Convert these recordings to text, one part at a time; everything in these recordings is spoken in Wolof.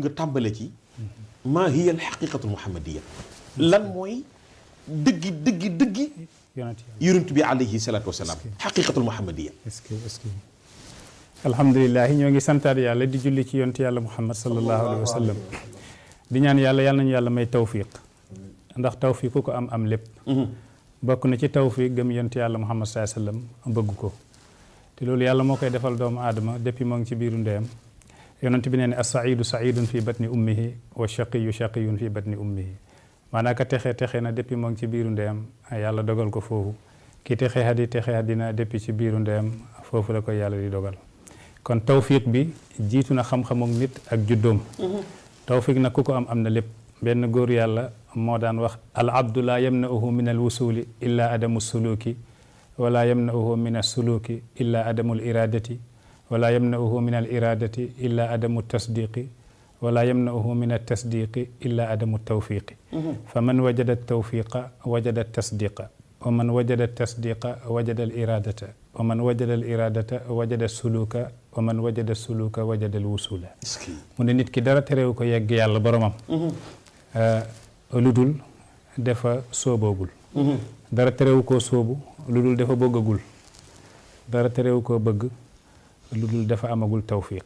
nga tàmbale ci maa hiya al xaqiqatul muhammadiya lan mooy dëggi yonent bi alayhi salaatu wasalaam xaqiqatul muhammadiya. est-ce que alhamdulilah ñoo ngi santaat yàlla di julli ci yonent yàlla muhammad sallallahu alayhi wa sallam di ñaan yàlla nañu yàlla may tawfiq ndax tawfiq ku ko am lépp bokk na ci tawfiq gëm yonent yàlla muhammad sallallahu alayhi wa sallam bëgg ko te loolu yàlla moo koy defal doomu aadama depuis moo ngi ci biiru ndeyam yonent bi nee ne as-saidu saidun fi batni ummihi wa shaqiyu shaqiyun fi batni ummihi maanaam ka texe na depuis moo ngi ci biiru ndeyam yàlla dogal ko foofu ki texe hadina depuis ci biiru ndeyam foofu la koy yàlla di dogal kon tawfiq bi jiitu na xam-xamuk nit ak juddoom tawfiq nag ku ko am na lépp benn góor yàlla moo daan wax al abdu laa yamna'uhu min al wusuli illa adamu suluki wala yamna'uhu min al suluki illa adamu al iradati wala yamna'uhu min al iradati illa adamu tasdiqi wala yamna'uhu min al tasdiqi illa adamu tawfiqi fa man wajada tawfiqa wajada tasdiqa wa man wajada tasdiqa wajada al iradata wa man wajada al iradata wajada suluka wa man wajada suluka wajada al wusula mu ne nit ki dara terewu ko yegg yàlla boromam lu dul dafa sooboogul dara terewu koo soobu lu dul dafa bëggagul dara terewu koo bëgg lu dul dafa amagul tawfiq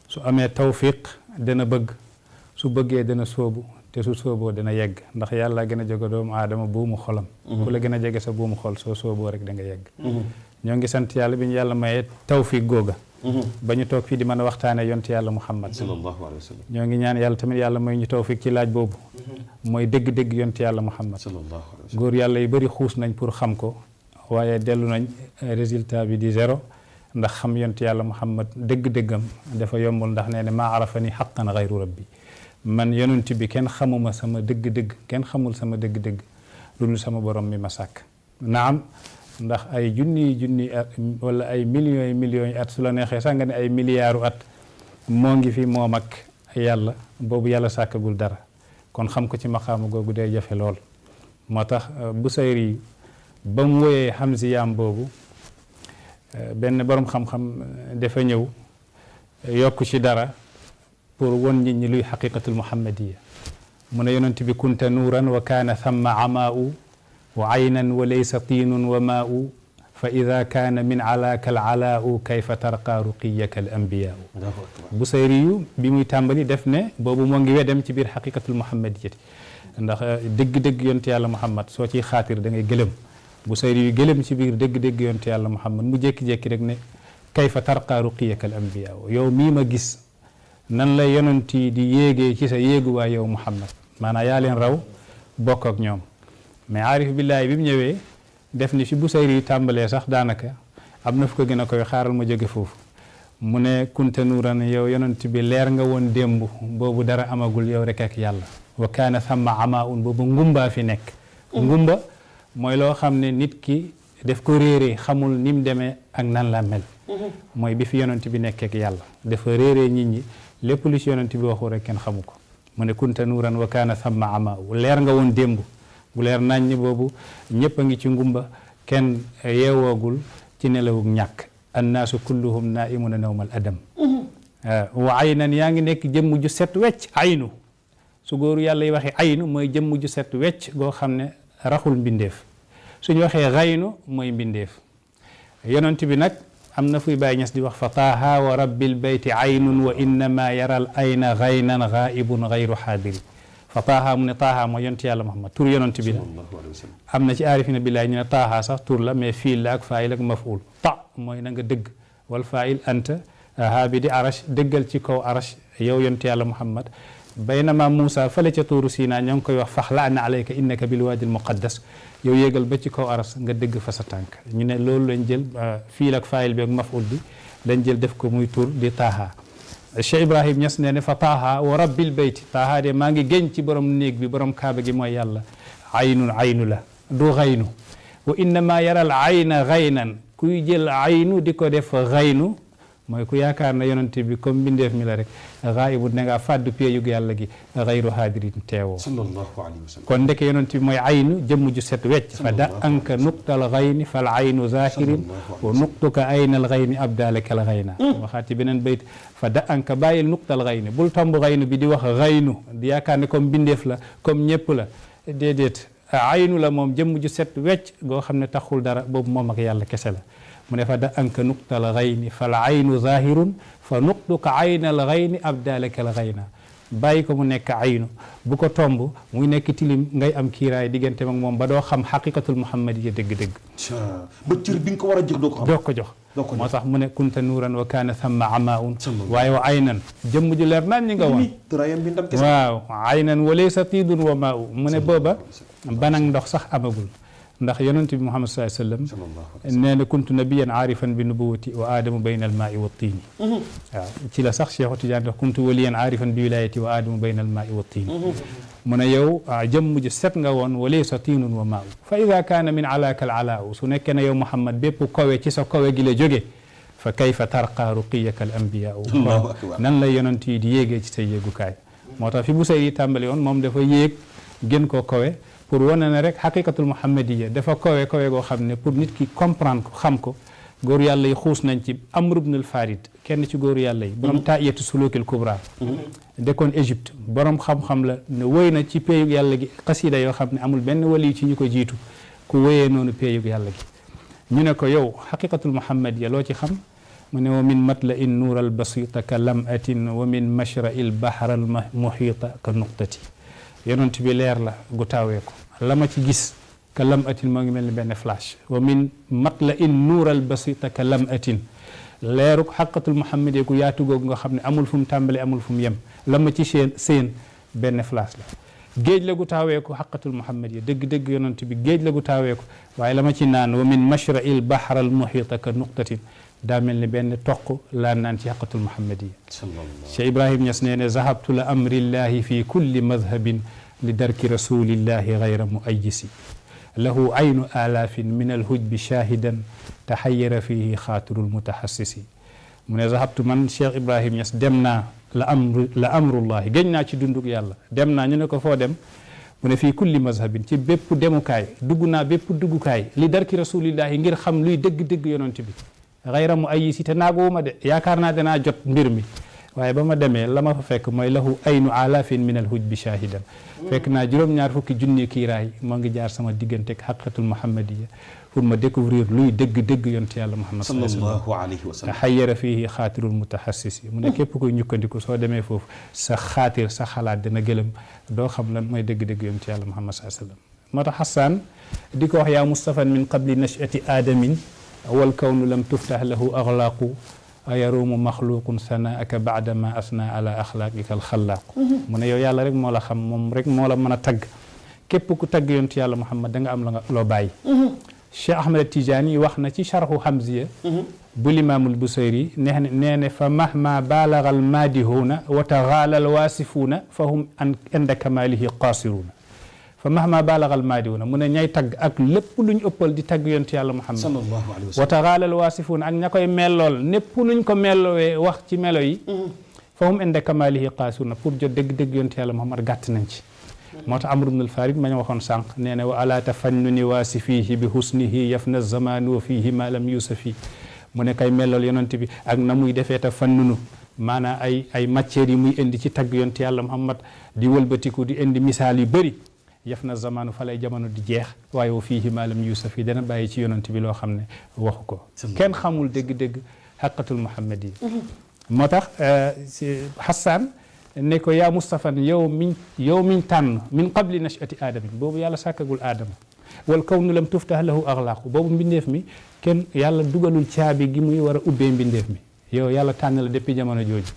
su amee tawfiq dana bëgg su bëggee dana soobu te su sooboo dana yegg ndax yàlla gën a jege doomu aadama buumu xolam ku la gën a jege sa buumu xol soo sooboo rek da nga yegg ñoo ngi sant yàlla bi ñu yàlla mayee tawfiq googa ba ñu toog fii di mën a waxtaane yonent yàlla muhammad sallallahu alayhi wa sallam ñoo ngi ñaan yàlla tamit yàlla may ñu tawfiq ci laaj boobu mooy dëgg-dëgg yonent yàlla muhammad sallallahu alayhi wa sallam góor yàlla yu bëri xuus nañ pour xam ko waaye dellu nañ résultat bi di zéro ndax xam yonent yàlla muhammad dëgg-dëggam dafa yombul ndax nee ne maa arafani xaqan xayru rabbi man yonent bi kenn xamuma sama dëgg-dëgg kenn xamul sama dëgg-dëgg lu dul sama borom mi ma sàkk naam ndax ay junni at wala ay millions yi at su la neexee sax nga ne ay milliards at moo ngi fi moom ak yàlla boobu yàlla sàkkagul dara kon xam ko ci maqaamu googu day jafe lool moo tax Busayri ba mu woyee Hamziyaam boobu benn borom xam-xam dafa ñëw yokk ci dara pour won nit ñi luy xaqiqatul muhammadiya mu ne yonent bi kunta nuuran wa kaana thamma amaa'u wa aynan wa laysa tiinun wa maa'u fa ida kaana min alaaka al alaa'u kayfa tarqaa ruqiyaka al anbiyaa'u Busayri yu bi muy tàmbali def ne boobu moo ngi wedem ci biir xaqiqatul muhammadiyati ndax dëgg-dëgg yonent yàlla muhammad soo ciy xaatir da ngay gëlëm Busayri yu gëlëm ci biir dëgg-dëgg yonent yàlla muhammad mu jékki-jékki rek ne kayfa tarqaa ruqiyaka al anbiyaa'u yow mii ma gis nan la yonent yi di yéegee ci sa yéeguwaay yow muhammad maanaam yaa leen raw bokk ak ñoom mais aarif billaahi bi mu ñëwee def ni fi Busayri yi tàmbalee sax daanaka am na fu ko gën a koy xaaral ma jóge foofu mu ne kunta nuuran yow yonent bi leer nga woon démb boobu dara amagul yow rek ak yàlla wa kaana thamma amaa'un boobu ngumbaa fi nekk ngumba mooy loo xam ne nit ki def ko réeree xamul ni mu demee ak nan la mel mooy bi fi yonent bi nekk ak yàlla dafa réeree nit ñi lépp lu ci yonent bi waxu rek kenn xamu ko mu ne kunta nuuran wa kaana thamma amaa'un leer nga woon démb bu leer naññ boobu ñëpp a ngi ci ngumba kenn yeewoogul ci nelawug ñàkk annaasu kulluhum naa'imuna nawmal adam wa aynan yaa ngi nekk jëmm ju set wecc aynu su góoru yàlla yi waxee aynu mooy jëmm ju set wecc goo xam ne raxul mbindeef suñu waxee xaynu mooy mbindeef yonent bi nag am na fuy Baay Ñas di wax fa taaha wa rabbil bayti aynun wa innama yaral ayna xaynan xaaibun xayru xaadiri fa taaha mu ne taaha mooy yonent yàlla Muhammad tur yonent bi la am na ci aarifina billahi ñu ne taaha sax tur la mais fiil la ak faayil ak mafuul ta mooy na nga dëgg wal faayil anta haa bi di arash dëggal ci kaw arash yow yonent yàlla Muhammad baynama Moussa fale ca tuuru Sinaa ñoo ngi koy wax faxla'na alayka innaka bil waadi al muqaddas yow yéegal ba ci kaw aras nga dëgg fa sa tànk ñu ne loolu lañ jël fiil ak faayil bi ak mafuul bi lañ jël def ko muy tur di taaha Cheikh Ibrahim Niass nee ne fa taaha wa rabbil bayti taaha de maa ngi génn ci borom néeg bi borom kaaba gi mooy yàlla aynun aynu la du xaynu wa innama yaral ayna xaynan kuy jël aynu di ko def xaynu mooy ku yaakaar na yonent bi comme mbindeef mi la rek xaayibu ne ngaa fàddu péeyug yàlla gi xayru haadirin teewoo sallallahu alayhi wa sallam kon ndeke yonent bi mooy aynu jëmm ju set wecc fa da anka nuqtal xayni fal aynu zahirin wa nuqtuka aynal xayni abdalakal xayna waxaat ci beneen bayt fa da anka bàyyil nuqtal xayni bul tomb xaynu bi di wax xaynu di yaakaar ne comme mbindeef la comme ñëpp la déedéet aynu la moom jëmm ju set wecc goo xam ne taxul dara boobu moom ak yàlla kese la mu ne fa da anka nuqtal xayni fal aynu zahirun fa nuqtuka aynal xayni abdalakal xayna bàyyi ko mu nekk aynu bu ko tomb muy nekk tilim ngay am kiiraay diggante mag moom ba doo xam xaqiqatul muhammadiya dëgg-dëgg ba cër bi nga ko war a jox doo ko xam doo ko jox moo tax mu ne kunta nuuran wa kaana thamma amaun waaye wa aynan jëmm ju leer naan ñi nga woon waaw aynan wa laysa tiidun wa maa u mu ne booba banag ndox sax amagul ndax yonent bi Muhammad sallallahu alayhi wa sallam nee na kuntu nabiyan aarifan bi nubuwati wa aadamu bayna al maai wa tiini waaw ci la sax Cheikh Tidiane wax kuntu waliyan aarifan bi wilayati wa aadamu bayna al maai wa tiini mu ne yow jëmm ji set nga woon wa laysa tiinun wa maa u fa ida kaana min alaaka al alaau su nekkee ne yow Muhammad bépp kowe ci sa kowe gi la jóge fa kayfa tarqa ruqiyaka al anbiyaau nan la yonent yi di yéegee ci say yéegukaay moo tax fi bu say yi tàmbali woon moom dafa yéeg gën koo kowe pour wane ne rek xaqiqatul muhammadiya dafa kowe goo xam ne pour nit ki comprendre ko xam ko góor yàlla yi xuus nañ ci Amr ibn al-Farid kenn ci góor yàlla yi borom taiyatu sulukil kubra dëkkoon Égypte borom xam-xam la ne wëy na ci péeyug yàlla gi xasida yoo xam ne amul benn wali ci ñu ko jiitu ku wëyee noonu péeyug yàlla gi ñu ne ko yow xaqiqatul muhammadiya loo ci xam mu ne wa min matla in nuur al basita ka lamatin wa min mashra il bahra al muhita ka nuqtati yonent bi leer la gu taawee ko la ma ci gis ka lam atin moo ngi mel ni benn flash wa min matla in nuural basita ka lam atin leeru xaqatul muhammad gu yaatu googu nga xam ne amul fu mu tàmbali amul fu mu yem la ma ci seen benn flash la géej la gu taawee ko xaqatul muhammad yi dëgg-dëgg yonent bi géej la gu taawee ko waaye la ma ci naan wa min mashra il bahra al muhita ka nuqtatin daa mel ni benn toq laa naan ci xaqatul muhammad yi Cheikh Ibrahim Niass nee ne zahabtu la amrillahi fi kulli madhabin li darki rasulillahi gayra muayisi lahu aynu alaafin min alhujbi shahidan taxayara fihi xaatirul mutahassisi mu ne zahabtu man Cheikh Ibrahim Niass dem naa la amrullahi géñ naa ci dundug yàlla dem naa ñu ne ko foo dem mu ne fii kulli mazhabin ci bépp demukaay dugg naa bépp duggukaay li darki rasulillahi ngir xam luy dëgg-dëgg yonent bi xayra mu ay si te naaguwuma de yaakaar naa danaa jot mbir mi waaye ba ma demee la ma fa fekk mooy lahu aynu alaafin min al hujbi shahidan fekk naa juróom-ñaar fukki junni kiiraay moo ngi jaar sama diggante ak xaqiqatul muhammadiya pour ma découvrir luy dëgg-dëgg yonent yàlla muhammad sallallahu alayhi wa sallam xayyara fihi xaatirul mutahassisi mu ne képp koy ñukkandiku soo demee foofu sa xaatir sa xalaat dina gëlëm doo xam lan mooy dëgg-dëgg yonent yàlla muhammad sallallahu alayhi wa sallam moo tax Hassan di ko wax yaa mustafan min qabli nachati aadamin wal kawnu lam tuftah lahu axlaaqu ayarumu maxluqun sanaaka baada ma asna ala axlaaqika alxalaaqu mu ne yow yàlla rek moo la xam moom rek moo la mën a tagg képp ku tagg yonent yàlla muhammad da nga am la nga loo bàyyi Cheikh Ahmed Tidiane wax na ci charhu Hamziya bu limaamul Busayri nee ne fa mahma baalaga almaadihuuna wa taxaala alwaasifuuna fa hum inda kamaalihi qaasiruuna fa mahma baalagal maadiwuna mu ne ñay tagg ak lépp luñ ëppal di tagg yonent yàlla muhammad sallallahu alayhi wa sallam wa taxaalal waasifuuna ak ña koy mellool népp nuñ ko mellowee wax ci melo yi fa hum inda kamaalihi qaasiruna pour jot dëgg-dëgg yonent yàlla muhammad gàtt nañ ci moo tax Amr ibn al-Farid ma ñu waxoon sànq nee na wa ala tafannuni waasifihi bi husnihi yafna zamanu wa fihi ma lam yusafi mu ne kay mellool yonent bi ak na muy defee ta fannunu maanaam ay matières yi muy indi ci tagg yonent yàlla muhammad di wëlbatiku di indi misaal yu bëri yaf na zamanu fa lay jamono di jeex waaye wa fiihi maa lam yuusaf yi dana bàyyi ci yonent bi loo xam ne waxu ko kenn xamul dëgg-dëgg xaqatul muhammad yi moo tax Hassan ne ko yaa Mustafan yow miñ tànn min qabli nachati aadamin boobu yàlla sàkkagul aadama wal kawnu lam tuftah lahu axlaaqu boobu mbindeef mi kenn yàlla dugalul caabi gi muy war a ubbee mbindeef mi yow yàlla tànn la depuis jamono jooju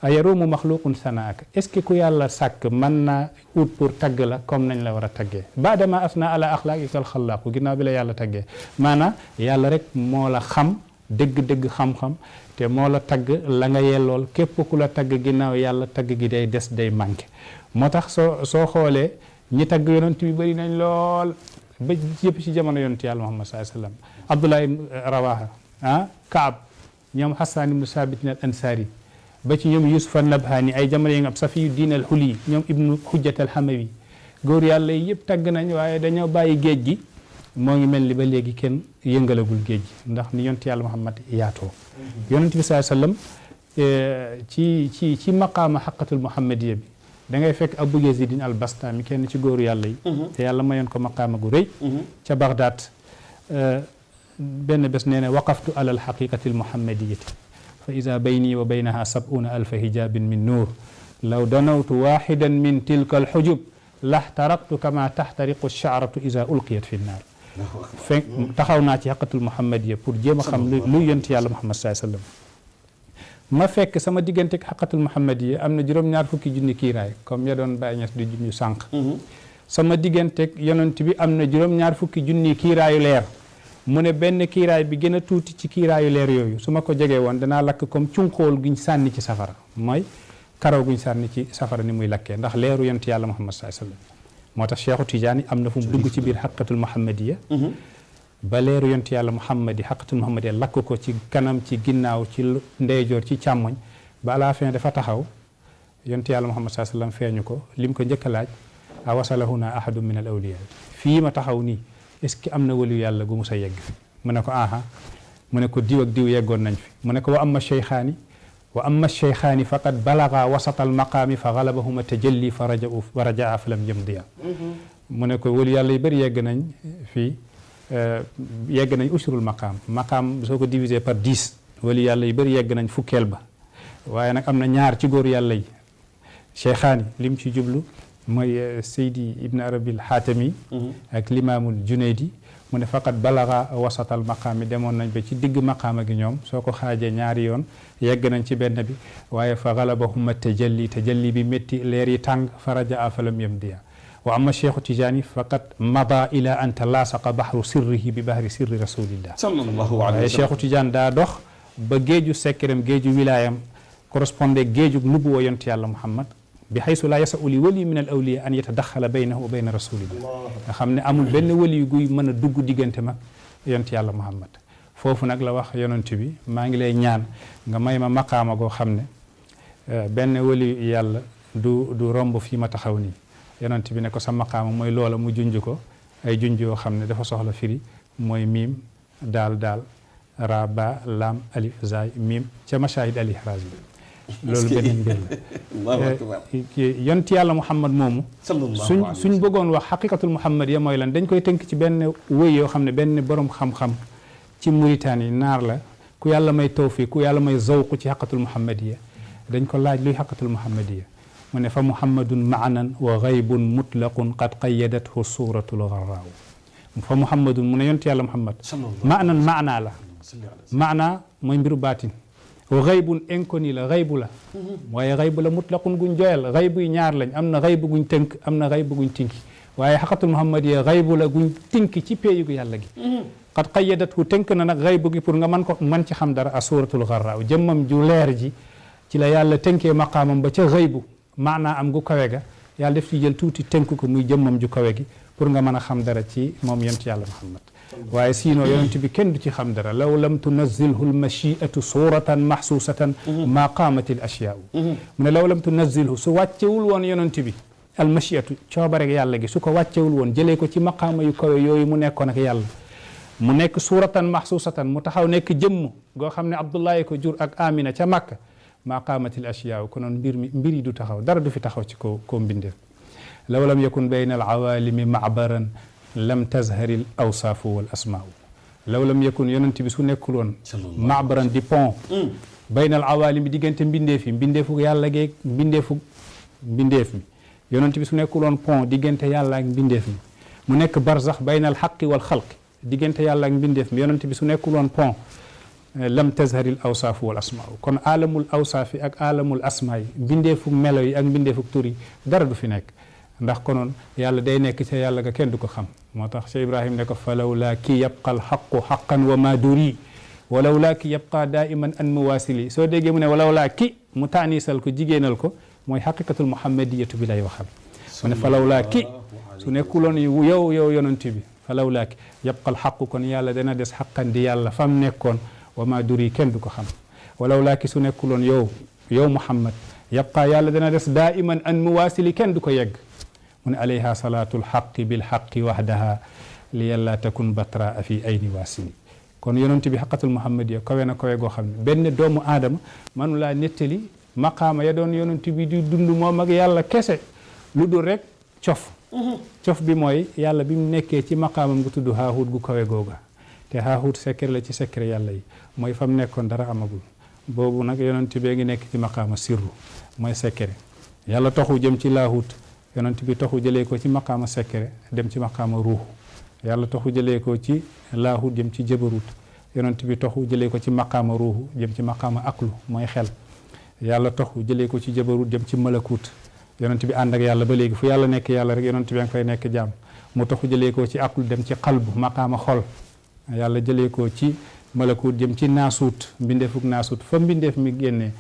ayarumu maxluqun sanaaka est-ce que ku yàlla sàkk mën naa ut pour tagg la comme nañ la war a taggee baadama asna ala axlaaqika alxalaaqu ginnaaw bi la yàlla taggee maanaam yàlla rek moo la xam dëgg-dëgg xam-xam te moo la tagg la nga yellool képp ku la tagg ginnaaw yàlla tagg gi day des day manqué moo tax soo xoolee ñi tagg yonent bi bëri nañ lool ba yëpp ci jamono yonent yàlla Muhammad sallallahu alayhi wa sallam Abdullah ibn Rawaha Kaab ñoom Hassan ibnu Sabitin al Ansari ba ci ñoom Yusuf an-Nabhani ay jamono yi nga am Safiyu Diin al Huli ñoom ibnu Hujjat al Hamawi góor yàlla yi yëpp tagg nañ waaye dañoo bàyyi géej gi moo ngi mel ni ba léegi kenn yëngalagul géej gi ndax ni yonent yàlla Muhammad yaatoo yonent bi sallallahu alayhi wasallam ci maqaama xaqatul muhammadiya bi da ngay fekk Abu Yazidin al Bastami kenn ci góoru yàlla yi te yàlla mayoon ko maqaama gu rëy ca Baghdad benn bés nee na waqaftu ala al xaqiqati al muhammadiyati fa ida bayni wa baynaha 70,000 hijabin min nuur law danawtu waxidan min tilka al xujub laxtaraqtu kama taxtariqu ash-sha'ratu ida ulqiyat fi nnaar fekk taxaw naa ci xaqatul muhammadiya pour jéem a xam luy yonent yàlla Muhammad sallallahu alayhi wasallam ma fekk sama diggante ak xaqatul muhammadiya am na juróom-ñaar fukki junni kiiraay comme ya doon bàyyi ñes di junni sànq sama diggante ak yonent bi am na juróom-ñaar fukki junni kiiraayu leer mu ne benn kiiraay bi gën a tuuti ci kiiraayu leer yooyu su ma ko jegee woon danaa lakk comme cunqóol guñ sànni ci safara mooy karaw guñ sànni ci safara ni muy lakkee ndax leeru yonent yàlla Muhammad sallallahu alayhi wasallam moo tax Cheikhu Tidiane am na fu mu dugg ci biir xaqatul muhammadiya ba leeru yonent yàlla Muhammad yi xaqatul muhammadiya lakk ko ci kanam ci ginnaaw ci ndeyjoor ci càmmoñ ba à la fin dafa taxaw yonent yàlla Muhammad sallallahu alayhi wasallam feeñu ko lim ko njëkk a laaj a wasalahuna ahadun min al awliya fii ma taxaw nii est-ce que am na waliyu yàlla gu musa yegg fi mu ne ko aha mu ne ko diw ak diw yeggoon nañ fi mu ne ko wa amma cheykhaani faqad balaga wasata al maqaami fa galabahuma tajalli fa rajaa fa lam yamdiya mu ne ko waliyu yàlla yu bëri yegg nañ fii yegg nañ usrul maqaam soo ko divisé par 10 waliyu yàlla yu bëri yegg nañ fukkeel ba waaye nag am na ñaar ci góor yàlla yi cheykhaani lim ci jublu mooy Seydi Ibn Arabil Xaatami ak Limaamul Junaydi mu ne faqat balaga wasatal maqaam yi demoon nañ ba ci digg maqaama gi ñoom soo ko xaajee ñaari yoon yegg nañ ci benn bi waaye fa galabahuma tajalli bi métti leer yi tàng fa rajaa fa lam yamdiya wa amma Cheikhu Tijaani faqat mada ila an talaasaqa bahru sirrihi bi bahri sirri rasulillah sallallahu alayhi wa sallam Cheikhu Tijaan daa dox ba géeju sekkerem géeju wilaayam correspondé géeju nubuwa yonent yàlla Muhammad bi xaysu laa yasau li wali min al awliya an yatadaxala baynahu wa bayna rasulillah nga xam ne amul benn wali guy mën a dugg diggante mag yonent yàlla Muhammad foofu nag la wax yonent bi maa ngi lay ñaan nga may ma maqaama goo xam ne benn wali yàlla du romb fii ma taxaw nii yonent bi ne ko sa maqaama mooy loola mu junj ko ay junj yoo xam ne dafa soxla firi mooy miim daal ra ba laam alif zaay miim ca mashahid al ihraaz bi loolu beneen mbir la yonent yàlla Muhammad moomu suñ bëggoon wax xaqiqatul Muhammad ya mooy lan dañ koy tënk ci benn wëy yoo xam ne benn borom xam-xam ci Mauritanie naar la ku yàlla may tawfiq ku yàlla may zawq ci xaqatul Muhammadiya dañ ko laaj luy xaqatul Muhammadiya mu ne fa Muhammadun maanan wa gaybun mutlaqun qad qayyadathu suratul gharraaw fa Muhammadun mu ne yonent yàlla Muhammad maanan maanaa la maanaa mooy mbiru baatin wa xaybun inconnu la xaybu la waaye xaybu la mutlaqun guñ joyal xaybu yi ñaar lañ am na xaybu guñ tënk am na xaybu guñ tinki waaye xaqatul muhammadiya xaybu la guñ tinki ci péeyu yàlla gi qad qayyadathu tënk na nag xaybu gi pour nga mën ci xam dara a suratul gharraaw jëmmam ju leer ji ci la yàlla tënkee maqaamam ba ca xaybu maanaa am gu kawe ga yàlla def ci jël tuuti tënk ko muy jëmmam ju kawe gi pour nga mën a xam dara ci moom yonent yàlla Muhammad waaye sinon yonent bi kenn du ci xam dara law lam tunazilhu lmachiatu suratan mahsusatan ma qaamati l ashyaau mu ne law lam tunazilhu su wàccewul woon yonent bi almachiatu coobare yàlla gi su ko wàccewul woon jëlee ko ci maqaama yu kawe yooyu mu nekkoon ak yàlla mu nekk suratan mahsusatan mu taxaw nekk jëmm goo xam ne Abdullahi ko jur ak Amina ca Makka ma qaamati l ashyaau konoon mbir yi du taxaw dara du fi taxaw ci ko mbindeef law lam yakun bayna al awalimi maabaran lam tazhari l awsaafu wal asmaau law lam yakun yonent bi su nekkul woon maabaran di pont bayna al awalimi diggante mbindeef yi mbindeefu yàlla geeg mbindeef mi yonent bi su nekkul woon pont diggante yàlla ak mbindeef mi mu nekk barzax bayna al xaqi wal xalqi diggante yàlla ak mbindeef mi yonent bi su nekkul woon pont lam tazhari l awsaafu wal asmaau kon alamul awsaafi ak alamul asmaa yi mbindeefu melo yi ak mbindeefu tur yi dara du fi nekk ndax konoon yàlla day nekk ca yàlla ga kenn du ko xam moo tax Cheikh Ibrahim ne ko falaw laa ki yabqa al xaqu xaqan wa ma duri walaw laa ki yabqa daiman an muwaasili soo déggee mu ne walaw laa ki mu taanisal ko jigéenal ko mooy xaqiqatul muhammadiyatu bi lay waxal mu ne falaw laa ki su nekkuloon yow yonent bi falaw laa ki yabqa al xaqu kon yàlla dana des xaqan di yàlla fam nekkoon wa ma duri kenn du ko xam walaw laa ki su nekkuloon yow Muhammad yabqaa yàlla dana des daa iman an muwaasili kenn du ko yegg mu ne alayha salaatul xaqi bil xaqi wahdaha li yàlla takun batra fi ayni waasili kon yonent bi xaqatul muhammadiya kawe na kawe goo xam ne benn doomu aadama manu laa nettali maqaama ya doon yonent bi di dund moom ak yàlla kese lu dul rek cof bi mooy yàlla bi mu nekkee ci maqaamam gu tudd haahuut gu kawe googa te haahuut secret la ci secret yàlla yi mooy fa mu nekkoon dara amagul boobu nag yonent bee ngi nekk ci maqaama sirru mooy secret yàlla toxu jëm ci laahuut yonent bi toxu jëlee ko ci maqaama secret dem ci maqaama ruuxu yàlla toxu jëlee ko ci laahut jëm ci jabarut yonent bi toxu jëlee ko ci maqaama ruuxu jëm ci maqaama aklu mooy xel yàlla toxu jëlee ko ci jabarut jëm ci malakut yonent bi ànd ak yàlla ba léegi fu yàlla nekk yàlla rek yonent bi nga fay nekk jaam mu toxu jëlee ko ci aklu dem ci xalbu maqaama xol yàlla jëlee ko ci malakut jëm ci naasuut mbindeefuk naasuut fa mbindeef mi génnee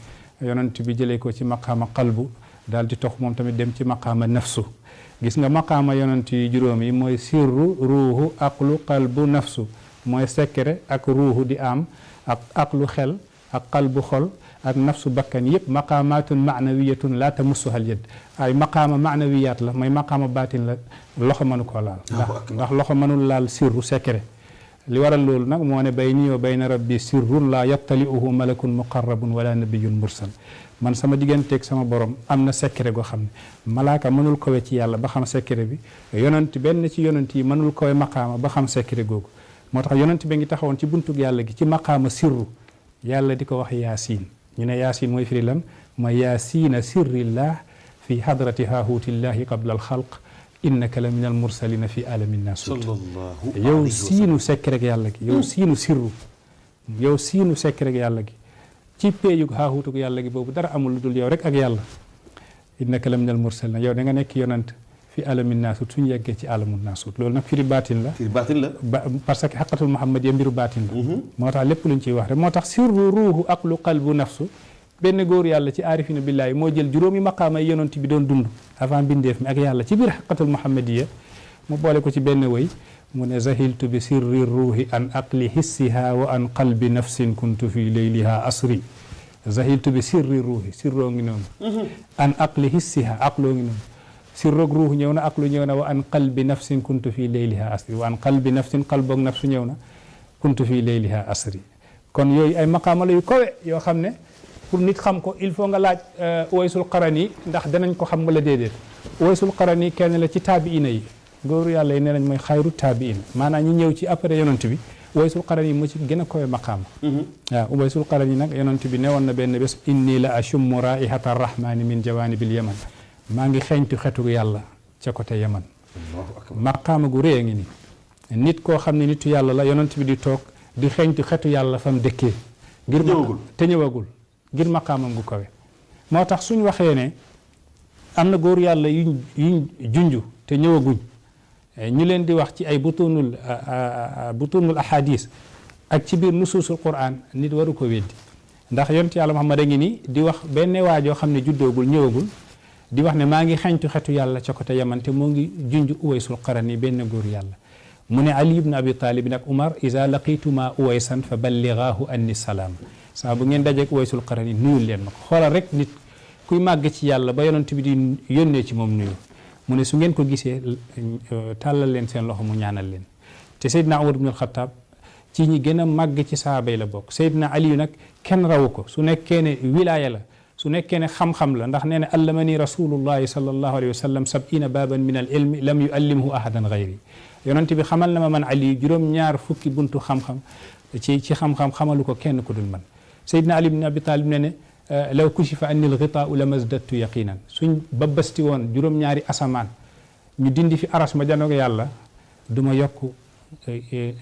yonent bi jëlee ko ci maqaama qalbu daal di tox moom tamit dem ci maqaama nafsu gis nga maqaama yonent yi juróom yi mooy sirru ruuhu aqlu qalbu nafsu mooy secret ak ruuhu di am ak aqlu xel ak qalbu xol ak nafsu bakkan yëpp maqaamaatun maanawiyatun laa tamussuha al yad ay maqaama maanawiyaat la mooy maqaama baatin la loxo mënu koo laal ndax loxo mënul laal sirru secret li waral loolu nag moo ne bayni wa bayna rabbi sirrun laa yattali'uhu malakun muqarrabun wala nabiyyun mursal man sama digganteeg sama borom am na secret goo xam ne malaaka mënul kowe ci yàlla ba xam secret bi yonent benn ci yonent yi mënul kowe maqaama ba xam secret googu moo tax yonent bi ngi taxawoon ci buntug yàlla gi ci maqaama sirru yàlla di ko wax yaasiin ñu ne yaasiin mooy firi lan mooy yaasiina sirrillah fi hadrati haahuutillahi qabla alxalq innaka la min al mursalina fi alamin naasut yow siinu secret yàlla gi yow siinu sirru yow siinu secret yàlla gi ci péeyug haahuutug yàlla gi boobu dara amul lu dul yow rek ak yàlla innaka la min al mursalina yow da nga nekk yonant fi alamin naasut suñu yeggee ci alamun naasut loolu nag firi baatin la parce que xaqatul muhammad ya mbiru baatin la moo tax lépp luñ ciy wax rek moo tax sirru ruuhu aqlu qalbu nafsu benn góor yàlla ci aarifina billaahi moo jël juróomi maqaama yi yonent bi doon dund avant bindeef mi ak yàlla ci biir xaqatul muhammadiya mu boole ko ci benn way mu ne zahiltu bi sirri ruuhi an aqli hissiha wa an qalbi nafsin kuntu fi leyliha asri zahiltu bi sirri ruuhi sirroo ngi noonu an aqli hissiha aqloo ngi noonu sirroog ruuhu ñëw na aqlu ñëw na wa an qalbi nafsin kuntu fi leyliha asri wa an qalbi nafsin qalboog nafsu ñëw na kuntu fi leyliha asri kon yooyu ay maqaama la yu kawe yoo xam ne pour nit xam ko il faut nga laaj Uwaysul Qarani ndax danañ ko xam wala déedéet Uwaysul Qarani kenn la ci taabiina yi góoru yàlla yi nee nañ mooy xayru taabiina maanaam ñi ñëw ci après yonent bi Uwaysul Qarani moo ci gën a kowe maqaama waaw Uwaysul Qarani nag yonent bi newoon na benn bés inni la ashummu raihata arrahmani min jawanibil yaman maa ngi xeeñtu xetu yàlla ca côté yaman maqaama gu rëy a ngi ni nit koo xam ne nitu yàlla la yonent bi di toog di xeeñtu xetu yàlla fam dëkkee ngir te ñëwagul ngir maqaamam gu kawe moo tax suñ waxee ne am na góor yàlla yuñ junj te ñëwaguñ ñu leen di wax ci ay butunul ahadis ak ci biir nusuusul quran nit waru ko weddi ndax yonent yàlla Muhammad a ngi ni di wax benn waajoo xam ne juddoogul ñëwagul di wax ne maa ngi xeñtu xetu yàlla ca côté yaman te moo ngi junj Uwaysul Qarani benn góor yàlla mu ne Ali ibn Abi Talib nag Umar iza laqituma Uwaysan fa ballighahu anni salaam saa bu ngeen dajeek Uwaysul Qarani nuyul leen ma ko xoolal rek nit kuy màgg ci yàlla ba yonent bi di yónnee ci moom nuyu mu ne su ngeen ko gisee tàllal leen seen loxo mu ñaanal leen te Seydina Umar ibn al-Khattab ci ñi gën a màgg ci sahaaba yi la bokk Seydina Ali nag kenn rawu ko su nekkee ne wilaaya la su nekkee ne xam-xam la ndax nee na allamani rasulullahi sallallahu alayhi wa sallam sab'ina baaban min al ilmi lam yuallimhu ahadan gayri yonent bi xamal na ma man Ali juróom-ñaar fukki buntu xam-xam ci xam-xam xamalu ko kenn ku dul man Seydina Ali ibn Abi Talib ne ne law kushifa anni al-ghitaa'u lamazdadtu yaqinan suñ babbasti woon juróom-ñaari asamaan ñu dindi fi aras ma janoog yàlla du ma yokk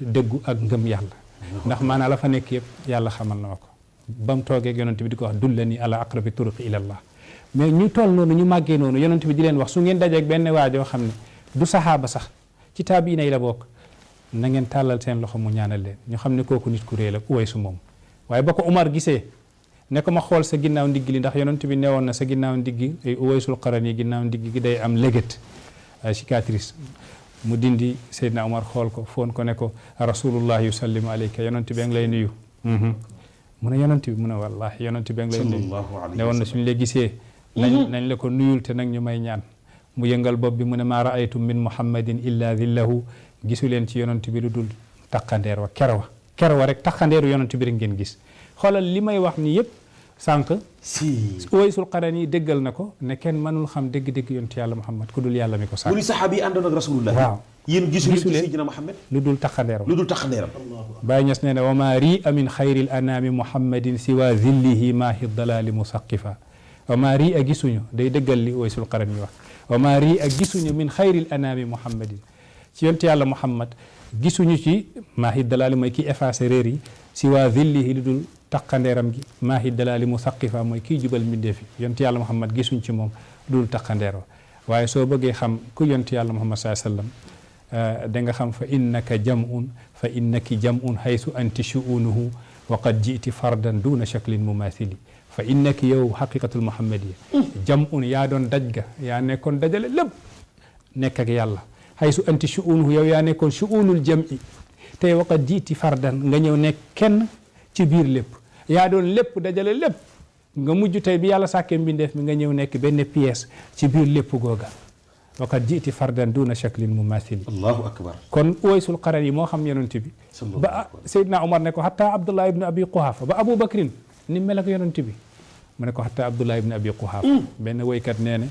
dëggu ak ngëm yàlla ndax maanaa la fa nekk yëpp yàlla xamal na ma ko ba mu toogee yonent bi di ko wax dullani ala aqrabi turuqi ila allah mais ñu toll noonu ñu màggee noonu yonent bi di leen wax su ngeen dajeeg benn waajoo xam ne du saxaaba sax ci taabiina yi la bokk na ngeen tàllal seen loxo mu ñaanal leen ñu xam ne kooku nit ku réy la Uwaysu moom waaye ba ko Umar gisee ne ko ma xool sa ginnaaw ndigg li ndax yonent bi newoon na sa ginnaaw ndiggi Uwaysul Qarani ginnaaw ndigg gi day am léget cicatrice mu dindi Seydina Umar xool ko foon ko ne ko rasulullah yusallimu alayka yonent bi ngi lay nuyu mu ne yonent bi mu ne wallaahi yonent bi nga lay nuyu ne woon na suñu la gisee nañ la ko nuyul te nag ñu may ñaan mu yëngal bopp bi mu ne maa raaytum min muhammadin illa dillahu gisu leen ci yonent bi lu dul taqandeer wa kero wa rek taqandeeru yonent bi rek ngeen gis xoolal li may wax ni yëpp sànq Uwaysul Qarani déggal na ko ne kenn mënul xam dégg-dégg yonent yàlla Muhammad ku dul yàlla mi ko sànq mu ni saxaaba yi àndoon ak rasulullah waaw yéen gisu leen ci Seydina Muhammad lu dul taqandeeram Baye Niass nee na wa maa rii a min xayril anaami muhammadin siwa zillihi maahi dalali musaqifa wa maa rii a gisuñu day dëggal li Uwaysul Qarani wax wa maa rii a gisuñu min xayril anaami muhammadin ci yonent yàlla Muhammad gisuñu ci maahi dalali mooy kii effacé réer yi siwa zillihi lu dul taqandeeram gi maahi dalali musaqifa mooy kii jubal mbindeef yi yonent yàlla Muhammad gisuñ ci moom lu dul taqandeero waaye soo bëggee xam ku yonent yàlla Muhammad sallallahu alayhi wasallam da nga xam fa innaka jam'un fa innaki jam'un haythu anti shu'unuhu wa qad ji'ti fardan duna shaklin mumathili fa innaki yow haqiqatul muhammadiyya jam'un yaa doon daj ga yaa nekkoon dajale lépp nekk ak yàlla haythu anti shu'unuhu yow yaa nekkoon shu'unul jam'i tey wa qad ji'ti fardan nga ñëw nekk kenn ci biir lépp yaa doon lépp dajale lépp nga mujj tey bi yàlla sàkkee mbindeef mi nga ñëw nekk benn pièce ci biir lépp googa waqad jiiti fardan duna shaklin mumathili allahu akbar kon Uwaysul Qarani moo xam yonent bi ba Seydina Omar ne ko hatta Abdullah ibn Abi Quhafa ba Abu Bakrin ni mel ak yonent bi mu ne ko hatta Abdullah ibn Abi Quhafa benn woykat nee ne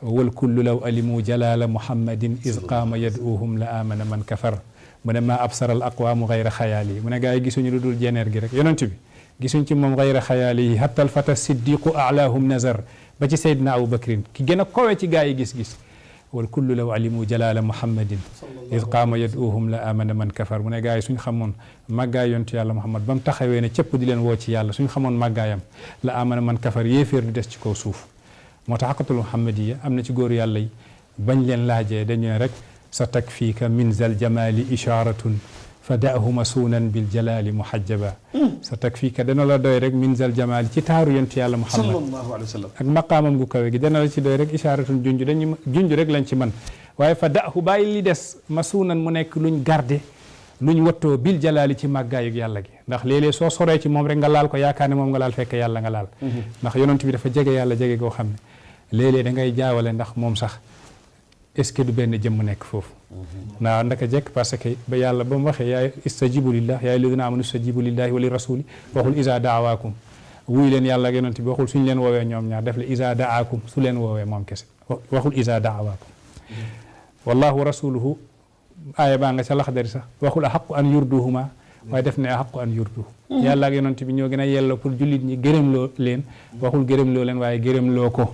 wal kullu law alimu jalala muhammadin iz qaama yad'uhum la amana man kafar mu ne maa absara al aqwaamu gayra xayaali mu ne gaa yi gisuñu lu dul jeneer gi rek yonent bi gisuñ ci moom gayra xayaali yi hatta al fata siddiqu alaahum nazar ba ci Seydina Abu Bakrin ki gën a kowe ci gaa yi gis-gis wal kullu law alimu jalala muhammadin iz qaama yad'uhum la amana man kafar mu ne gaa yi suñ xamoon màggaay yontu yàlla Muhammad ba mu taxawee ne cëpp di leen woo ci yàlla suñ xamoon màggaayam la amana man kafar yéeféer du des ci kaw suuf moo tax xaqatul muhammadiya am na ci góor yàlla yi bañ leen laajee dañu ne rek sa takfiika min zal jamali isharatun fa da'hu masuunan bil jalali muhajjaba sa takfiika dana la doy rek min zal jamali ci taaru yontu yàlla Muhammad sallallahu alayhi wa sallam ak maqaamam gu kawe gi dana la ci doy rek isharatun junj rek lañ ci man waaye fa da'hu bàyyi li des masuunan mu nekk luñ garde luñ wattoo bil jalaali ci màggaayug yàlla gi ndax léeg-léeg soo soree ci moom rek nga laal ko yaakaar ne moom nga laal fekk yàlla nga laal ndax yonent bi dafa jege yàlla jege goo xam ne léeg-léeg da ngay jaawale ndax moom sax est-ce que du benn jëmm nekk foofu ndax ndaka jekk parce que ba yàlla ba mu waxee yaa istajibu lillah yaa alladina amanu istajibu lillahi wa li rasuli waxul isa daawakum wuy leen yàlla ak yonent bi waxul suñ leen woowee ñoom ñaar def le isa daakum su leen woowee moom kese waxul isa daawakum wallahu wa rasuluhu aaya baa nga ca laxdari sax waxul axaqu an yurduhuma waaye def ne axaqu an yurduhu yàlla ak yonent bi ñoo gën a yelloo pour jullit ñi gërëm loo leen waxul gërëm loo leen waaye gërëm loo ko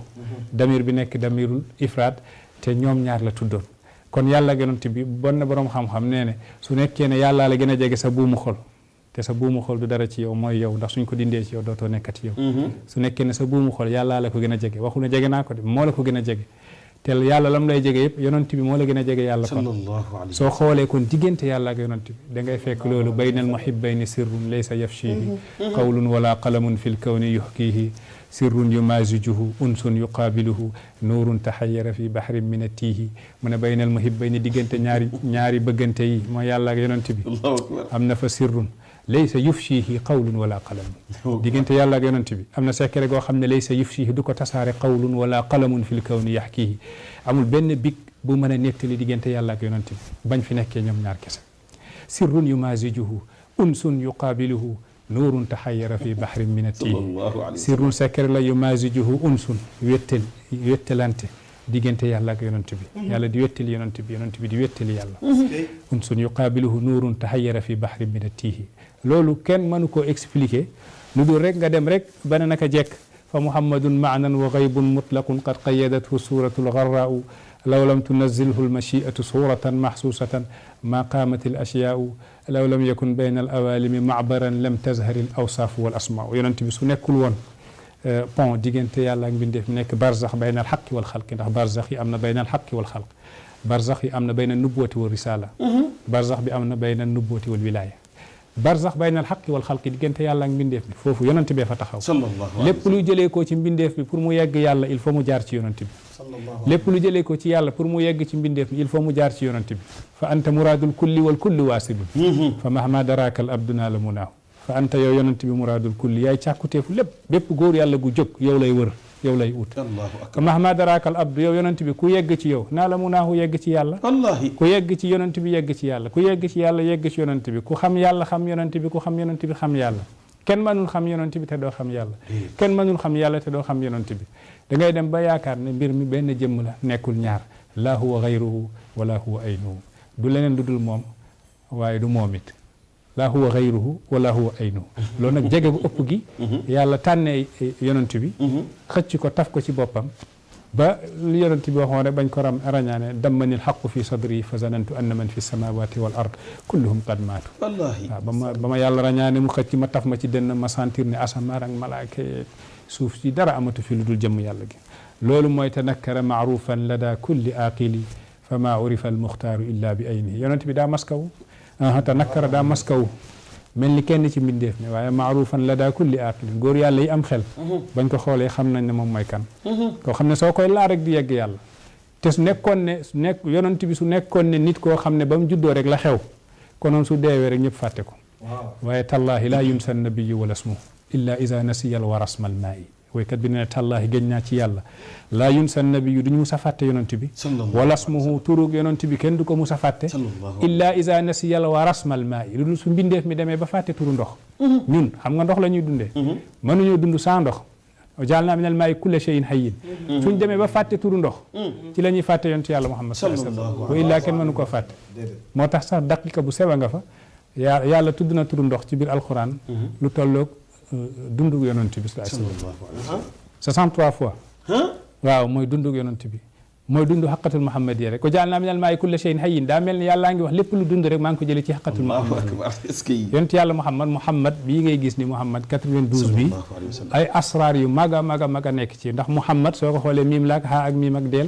damir bi nekk damirul ifraat te ñoom ñaar la tuddoon kon yàlla ak yonent bi bon na boroom xam-xam nee ne su nekkee ne yàllaa la gën a jege sa buumu xol te sa buumu xol du dara ci yow mooy yow ndax suñ ko dindee ci yow dootoo nekkati yow su nekkee ne sa buumu xol yàllaa la ko gën a jege waxul ne jege naa ko de moo la ko gën a jege te yàlla lam lay jege yëpp yonent bi moo la gën a jege yàlla kon soo xoolee kon diggante yàlla ak yonent bi da ngay fekk loolu baynal muhibbayni sirrun laysa yafshihi qawlun wala qalamun fil kawni yuhkihi sirrun yumazijuhu unsun yuqaabiluhu nuurun taxayyara fi bahrin min attiihi mu ne baynal muhibbayni diggante ñaari bëggante yi mooy yàlla ak yonent bi am na fa sirrun laysa yufshihi qawlun wala qalamun diggante yàlla ak yonent bi am na secret goo xam ne laysa yufshihi du ko tasaare qawlun wala qalamun fil kawni yaxkihi amul benn big bu mën a nettali diggante yàlla ak yonent bi bañ fi nekkee ñoom ñaar kese sirrun yumazijuhu unsun yuqaabiluhu nuurun taxayyara fi bahrin min attiihi sirrun secret la yumazijuhu unsun wettalante diggante yàlla ak yonent bi yàlla di wettali yonent bi di wettali yàlla unsun yuqaabiluhu nuurun taxayyara fi bahrin min attiihi loolu kenn mënu koo expliquer lu dul rek nga dem rek bana naka jekk fa muhammadun maanan wa gaybun mutlaqun qad qayadathu suratu lgarraau law lam tunazilhu lmachiatu suratan maxsuusatan ma qaamat al ashyaau law lam yakun bayna al awalimi macbaran lam tazhar al awsaafu wal asmaau yonent bi su nekkul woon pont diggante yàlla ak mbindeef nekk barzax bayna al xaqi wal xalqi ndax barzax yi am na bayna al xaqi wal xalq barzax yi am na bayna nubuwati wal risala barzax bi am na bayna nubuwati wal wilaya barzax bayna al xaqi wal xalqi diggante yàlla ak mbindeef bi foofu yonent bee fa taxaw lépp lu jëlee ko ci mbindeef bi pour mu yegg yàlla il faut mu jaar ci yonent bi lépp lu jëlee ko ci yàlla pour mu yegg ci mbindeef bi il faut mu jaar ci yonent bi fa anta muraadul kulli wal kulli waasilun fa mahma daraka al abduna la munaahu fa anta yow yonent bi muraadul kulli yaay càkkuteefu lépp bépp góor yàlla gu jóg yow lay wër yow lay ut mahma daraakal abdu yow yonent bi ku yegg ci yow naa la mu naahu yegg ci yàlla wallaahi ku yegg ci yonent bi yegg ci yàlla ku yegg ci yàlla yegg ci yonent bi ku xam yàlla xam yonent bi ku xam yonent bi xam yàlla kenn mënul xam yonent bi te doo xam yàlla kenn mënul xam yàlla te doo xam yonent bi da ngay dem ba yaakaar ne mbir mi benn jëmm la nekkul ñaar laa huwa gayruhu wala huwa aynuhu du leneen lu dul moom waaye du moom it laa huwa gayruhu wala huwa aynuhu loolu nag jege gu ëpp gi yàlla tànnee yonent bi xëcc ko taf ko ci boppam ba li yonent bi waxoon rek bañ ko rañaane dammanil xaqu fi sadri fa zanantu anna man fi samawati wal ard kulluhum qad maatu wallaahi waaw ba ma yàlla rañaane mu xëcc ma taf ma ci dënn ma sentir ne asamaan ak malaaka suuf si dara amatu fi lu dul jëmm yàlla gi loolu mooy tanakkara maarufan lada kulli aqili fa maa urifa al muxtaaru illa bi aynihi yonent bi daa maskawu tanakkara daa maskawu mel ni kenn ci mbindeef mi waaye maarufan lada kulli aqilin góor yàlla yi am xel bañ ko xoolee xam nañ ne moom mooy kan koo xam ne soo koy laa rek di yegg yàlla te su nekkoon ne yonent bi su nekkoon ne nit koo xam ne ba mu juddoo rek la xew konoon su deewee rek ñëpp fàtte ko waaye tallaahi laa yunsa nabiyu wala smu illa isa nasiyal warasmal maa'i woykat bi ne tallaahi gëñ naa ci yàlla laa yunsa nabiyu duñu musa fàtte yonent bi wala smuhu turug yonent bi kenn du ko musa fàtte illa isa nasiyal warasmal maa'i lu dul su mbindeef mi demee ba fàtte turu ndox ñun xam nga ndox la ñuy dundee mënuñoo dund sans ndox ja'alnaa minal maa'i kulla shay'in hayyin suñ demee ba fàtte turu ndox ci la ñuy fàtte yonent yàlla Muhammad sallallahu alayhi wa sallam wa illaa kenn mënu koo fàtte moo tax sax daqiqa bu sew nga fa yàlla tudd na turu ndox ci biir alquran lu tolloog dundug yonent bi sallallahu alayhi wa sallam 63 fois waaw mooy dundug yonent bi mooy dundu xaqatul muhammadiya rek ko ja'alnaa minal maa'i kulla shay'in hayyin daa mel ni yàllaa ngi wax lépp lu dund rek maa ngi ko jëlee ci xaqatul muhammadiya yonent yàlla muhammad bii ngay gis ni muhammad 92 bi ay asraar yu mag a mag a mag a nekk ci ndax muhammad soo ko xoolee miim laak haa ak miim ak deel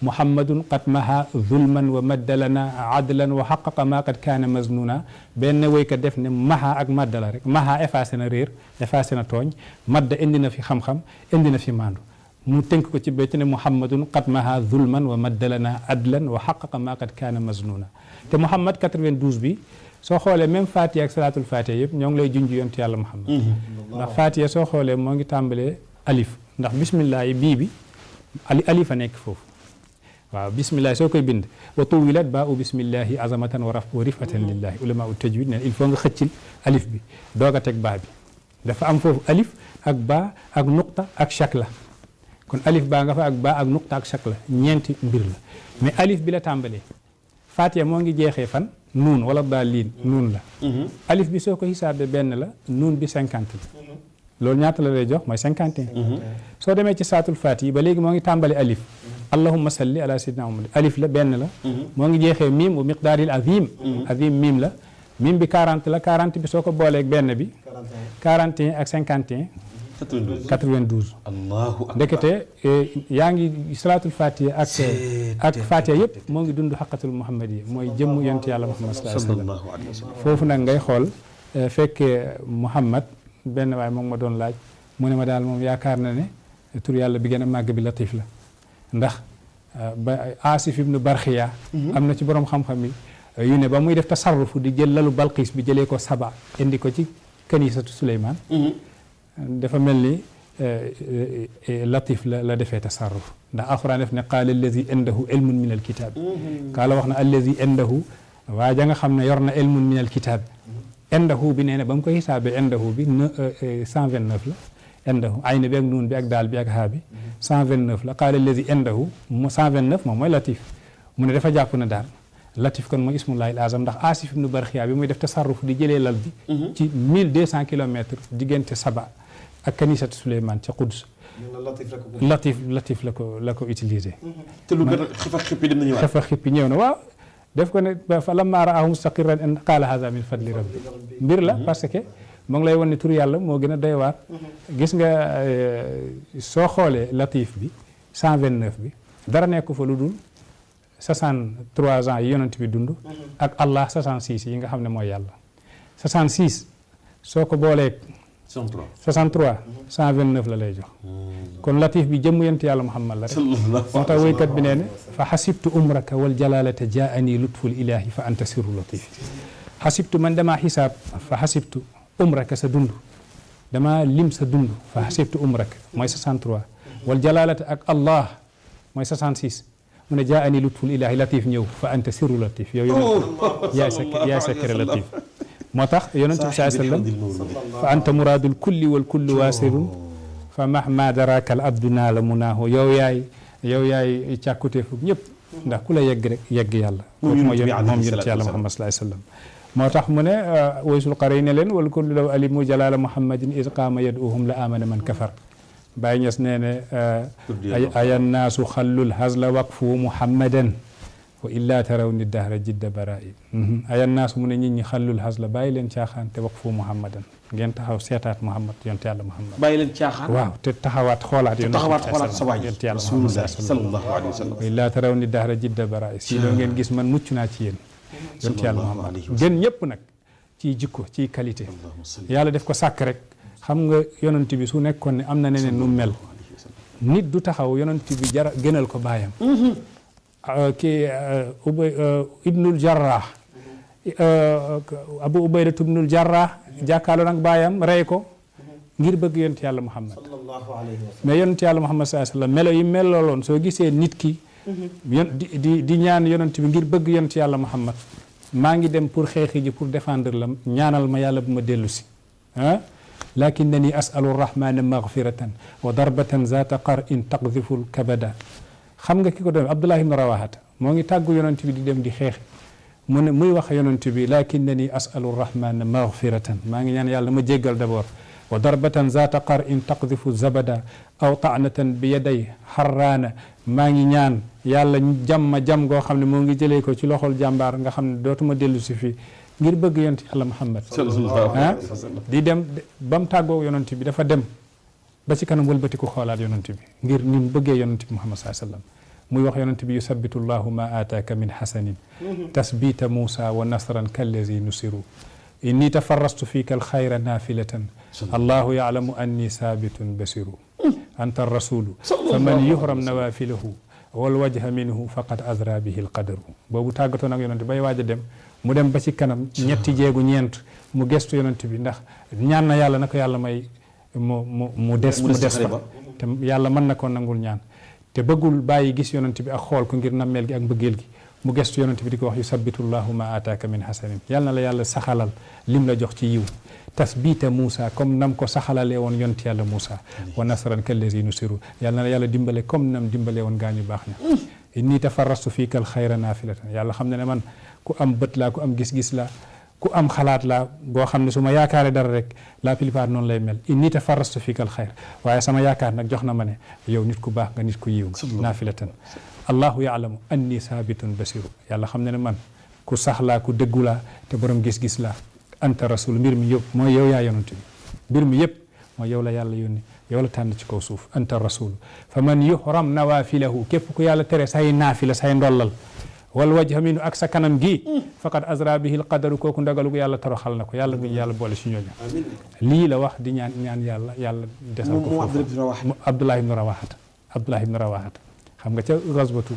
muhammadun qad maha zulman wa maddalana adlan wa xaqaqa ma qad kaana maznuna benn woykat def ne maha ak maddala rek maha effacé na réer effacé na tooñ madda indi na fi xam-xam indi na fi maandu mu tënk ko ci béyt ne muhammadun qad maha zulman wa maddalana adlan wa xaqaqa ma qad kaana maznuna te muhammad 92 bi soo xoolee même fatiha ak salaatul fatiha yëpp ñoo ngi lay junj yontu yàlla muhammad ndax fatiha soo xoolee moo ngi tàmbalee alif ndax bismillah yi bii bi alif a nekk foofu waaw bismillah soo koy bind wa tuwilat ba u bismillahi azamatan wa rifatan lillahi ulama u tajwid ne il faut nga xëccil alif bi doog a teg baa bi dafa am foofu alif ak baa ak nuqta ak shakla kon alif baa nga fa ak baa ak nuqta ak shakla ñeenti mbir la mais alif bi la tàmbalee fatiha moo ngi jeexee fan nuun wala daalin nuun la alif bi soo ko xisaabee benn la nuun bi 50 la loolu ñaata la lay jox mooy 51 soo demee ci saatul fatiha ba léegi moo ngi tàmbale alif allahumma salli ala sayyidina muhammad alif la benn la moo ngi jeexee miim wa miqdaaril azim azim miim la miim bi 40 la 40 bi soo ko booleeg benn bi 41 ak 51 92 allahu akbar ndekete yaa ngi salaatul fatiha ak fatiha yëpp moo ngi dund xaqatul muhammadiya mooy jëmm yonent yàlla muhammad sallallahu alayhi wa sallam foofu nag ngay xool fekkee muhammad benn waaye moom ma doon laaj mu ne ma daal moom yaakaar na ne tur yàlla bi gën a màgg bi latif la ndax ba Asif ibnu Barxiya am na ci borom xam-xam yi yu ne ba muy def tasarrufu di jël lalu Balqiis bi jëlee ko Saba indi ko ci kanisatu Suleymaan dafa mel ni latif la defee tasarruf ndax alxuraan def ne qaala allazi indahu ilmun min alkitab qaala wax na allazi indahu waa ja nga xam ne yor na ilmun min alkitab indahu bi nee na ba mu ko xisaabee indahu bi 129 la indahu ayna bi ak nuun bi ak daal bi ak haa bi 129 la qaala allazi indahu 129 moom mooy latif mu ne dafa jàpp na daal latif kon mooy ismullahil azam ndax Asif ibnu Barxiya bi muy def tasarruf di jëlee lal bi ci 1200 kilomètres diggante Saba ak kanisatu Suleymaan ca Quds latif la ko utilisé te lu gën a xifa xippi dem na ñëwaat xifa xippi ñëw na waaw def ko ne fa lammaa ra'aahu mustaqirran qaala haazaa min fadli rabbi mbir la parce que moo ngi lay wan ne tur yàlla moo gën a doy waar gis nga soo xoolee latif bi 129 bi dara nekku fa lu dul 63 ans yi yonent bi dund ak Allah 66 yi nga xam ne mooy yàlla 66 soo ko booleeg 63 129 la lay jox kon latif bi jëmm yonent yàlla Muhammad la rek moo tax woykat bi nee ne fa xasibtu umraka wal jalalata jaani lutful ilahi fa anta sirru latif xasibtu man damaa xisaab fa xasibtu umraka sa dund dama lim sa dund fa xasibtu umraka mooy 63 wal jalalata ak allah mooy 66 mu ne jaa ani lutful ilahi latif ñëw fa anta sirru latif yow yaay secret latif moo tax yonent bi saa sallam fa anta muradul kulli wal kullu waasirun fa mahma daraka al abdu naala munaahu yow yaay càkkutee foofu ñëpp ndax ku la yegg rek yegg yàlla moom yonent yàlla Muhammad sallallahu alayhi wa sallam moo tax mu ne waysul qari ne leen wal kullu law alimu jalala muhammadin iz qaama yad'uhum la amana man kafar Baay Ñas nee ne ayan naasu xallul hazla waqfu muhammadan wa illa taraw ni dahra jidda bara'i ayan naasu mu ne nit ñi xallul hazla bàyyi leen caaxaan te waqfu muhammadan ngeen taxaw seetaat muhammad yonent yàlla muhammad bàyyi leen caaxaan waaw te taxawaat xoolaat sa waay yonent yàlla muhammad sallallahu alayhi wa sallam wa illa taraw ni dahra jidda bara'i si loo ngeen gis man mucc naa ci yéen yonent yàlla muhammad gën ñëpp nag ci jikko ci qualité yàlla def ko sàkk rek xam nga yonent bi su nekkoon ne am na neneen nu mel nit du taxaw yonent bi jara gënal ko baayam kii ibnul jarrah abu ubaydatu ibnul jarrah jàkkaarloo nag baayam rey ko ngir bëgg yonent yàlla muhammad mais yonent yàlla muhammad sallallahu alayhi wa sallam melo yi melooloon soo gisee nit ki di ñaan yonent bi ngir bëgg yonent yàlla muhammad maa ngi dem pour xeexi ji pour défendre la ñaanal ma yàlla bu ma dellu si ah lakinnani asalu rahmana maghfiratan wa darbatan zata qar'in taqdhifu kabada xam nga ki ko doon Abdullah ibn Rawahata moo ngi tàggu yonent bi di dem di xeexi mu ne muy wax yonent bi lakinnani asalu rahmana maghfiratan maa ngi ñaan yàlla ma jéggal d'abord wa darbatan zata qar'in taqdhifu zabada aw ta'natan bi yaday harrana maa ngi ñaan yàlla jam goo xam ne moo ngi jëlee ko ci loxol jàmbaar nga xam ne dootuma dellu si fii ngir bëgg yonent yàlla Muhammad di dem ba mu tàggoo yonent bi dafa dem ba ci kanam wëlbati ko xoolaat yonent bi ngir ni mu bëggee yonent bi Muhammad sallallahu alayhi wa sallam muy wax yonent bi yusabbitu llahu ma aataaka min hasanin tasbita Muusa wa nasran kallazi nusiru inni tafarrastu fika alxayra nafilatan allahu yaalamu anni saabitun basiru anta rasulu fa man yuhram nawafilahu wal wajha minhu faqad azra bihi alqadaru boobu tàggatoo nag yonent bay waaj a dem mu dem ba ci kanam ñetti jéegu ñeent mu gestu yonent bi ndax ñaan na yàlla na ko yàlla may mu des fa te yàlla mën na ko nangul ñaan te bëggul bàyyi gis yonent bi ak xool ko ngir nammeel gi ak mbëggeel gi mu gestu yonent bi di ko wax yusabbitu llahu ma ataaka min hasanin yàlla na la yàlla saxalal lim la jox ci yiw tasbita Moussa comme nam ko saxalalee woon yonent yàlla Moussa wa nasran kallazi nusiru yàlla na la yàlla dimbale comme nam dimbalee woon gaañu baax ña inni tafarrastu fiika al xayra naafilatan yàlla xam ne ne man ku am bët laa ku am gis-gis laa ku am xalaat laa boo xam ne su ma yaakaaree dara rek la plupart noonu lay mel inni tafarrastu fiika al xayr waaye sama yaakaar nag jox na ma ne yow nit ku baax nga nit ku yiw nga naafilatan allahu yaalamu anni saabitun basiru yàlla xam ne ne man ku sax laa ku dëggu laa te borom gis-gis laa anta rasul mbir mi yëpp mooy yow yaa yonent bi mbir mi yëpp mooy yow la yàlla yónni yow la tànn ci kaw suuf anta rasul fa man yuhram nawafilahu képp ku yàlla tere say naafila say ndollal wal wajha minu ak sa kanam gi faqad azra bihi al qadaru kooku ndagalu ko yàlla toroxal na ko yàlla bu ñu yàlla boole si ñooñu lii la wax di ñaan yàlla desal ko foofu Abdullah ibn Rawahata xam nga ca rasbatu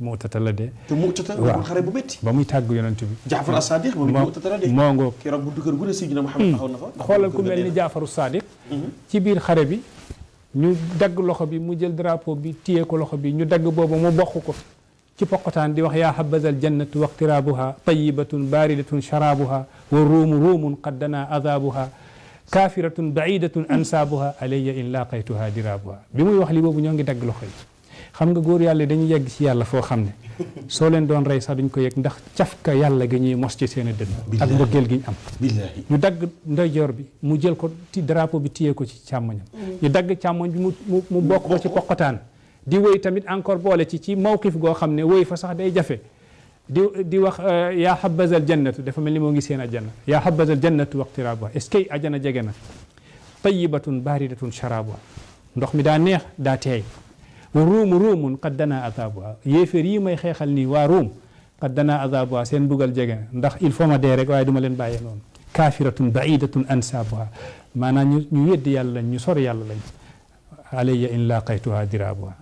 Mu'tata la dee te Mu'tata waaw xare bu métti ba muy tàgg yonent bi Jaafar as-Sadiq moom Mu'tata la dee moo ngoo keroog bu dukkër gu ne Sayyidina Muhammad taxaw na fa xoolal ku mel ni Jaafaru Sadiq ci biir xare bi ñu dagg loxo bi mu jël drapeau bi téye ko loxo bi ñu dagg boobu mu bokk ko ci poqotaan di wax yaa habazal jannatu waqtirabuha tayibatun baridatun sharabuha wa ruumun qad dana azabuha kafiratun baidatun ansaabuha alayya in laqaytuha dirabuha bi muy wax li boobu ñoo ngi dagg loxo yi xam nga góor yàlla dañuy yegg ci yàlla foo xam ne soo leen doon rey sax duñ ko yegg ndax cafka yàlla ga ñuy mos ci seen i dënn ak mbëggeel gi ñu am ñu dagg ndeyjoor bi mu jël ko ci drapeau bi téye ko ci càmmoñam ñu dagg càmmoñ bi mu bokk ko ci poqotaan di wéy tamit encore boole ci mawqif goo xam ne wéy fa sax day jafe di wax yaa habazal jannatu dafa mel ni moo ngi seen ajana yaa habazal jannatu waqtirabuha est-ce que ajana jege na tayibatun baridatun sharabuha ndox mi daa neex daa teey wa ruumun qad dana azabuha yéeféer yi may xeexal nii waa ruum qad dana azabuha seen dugal jege na ndax il faut ma dee rek waaye duma leen bàyyee noonu kafiratun baidatun ansaabuha maanaam ñu weddi yàlla lañ ñu sori yàlla lañ alayya in laqaytuha dirabuha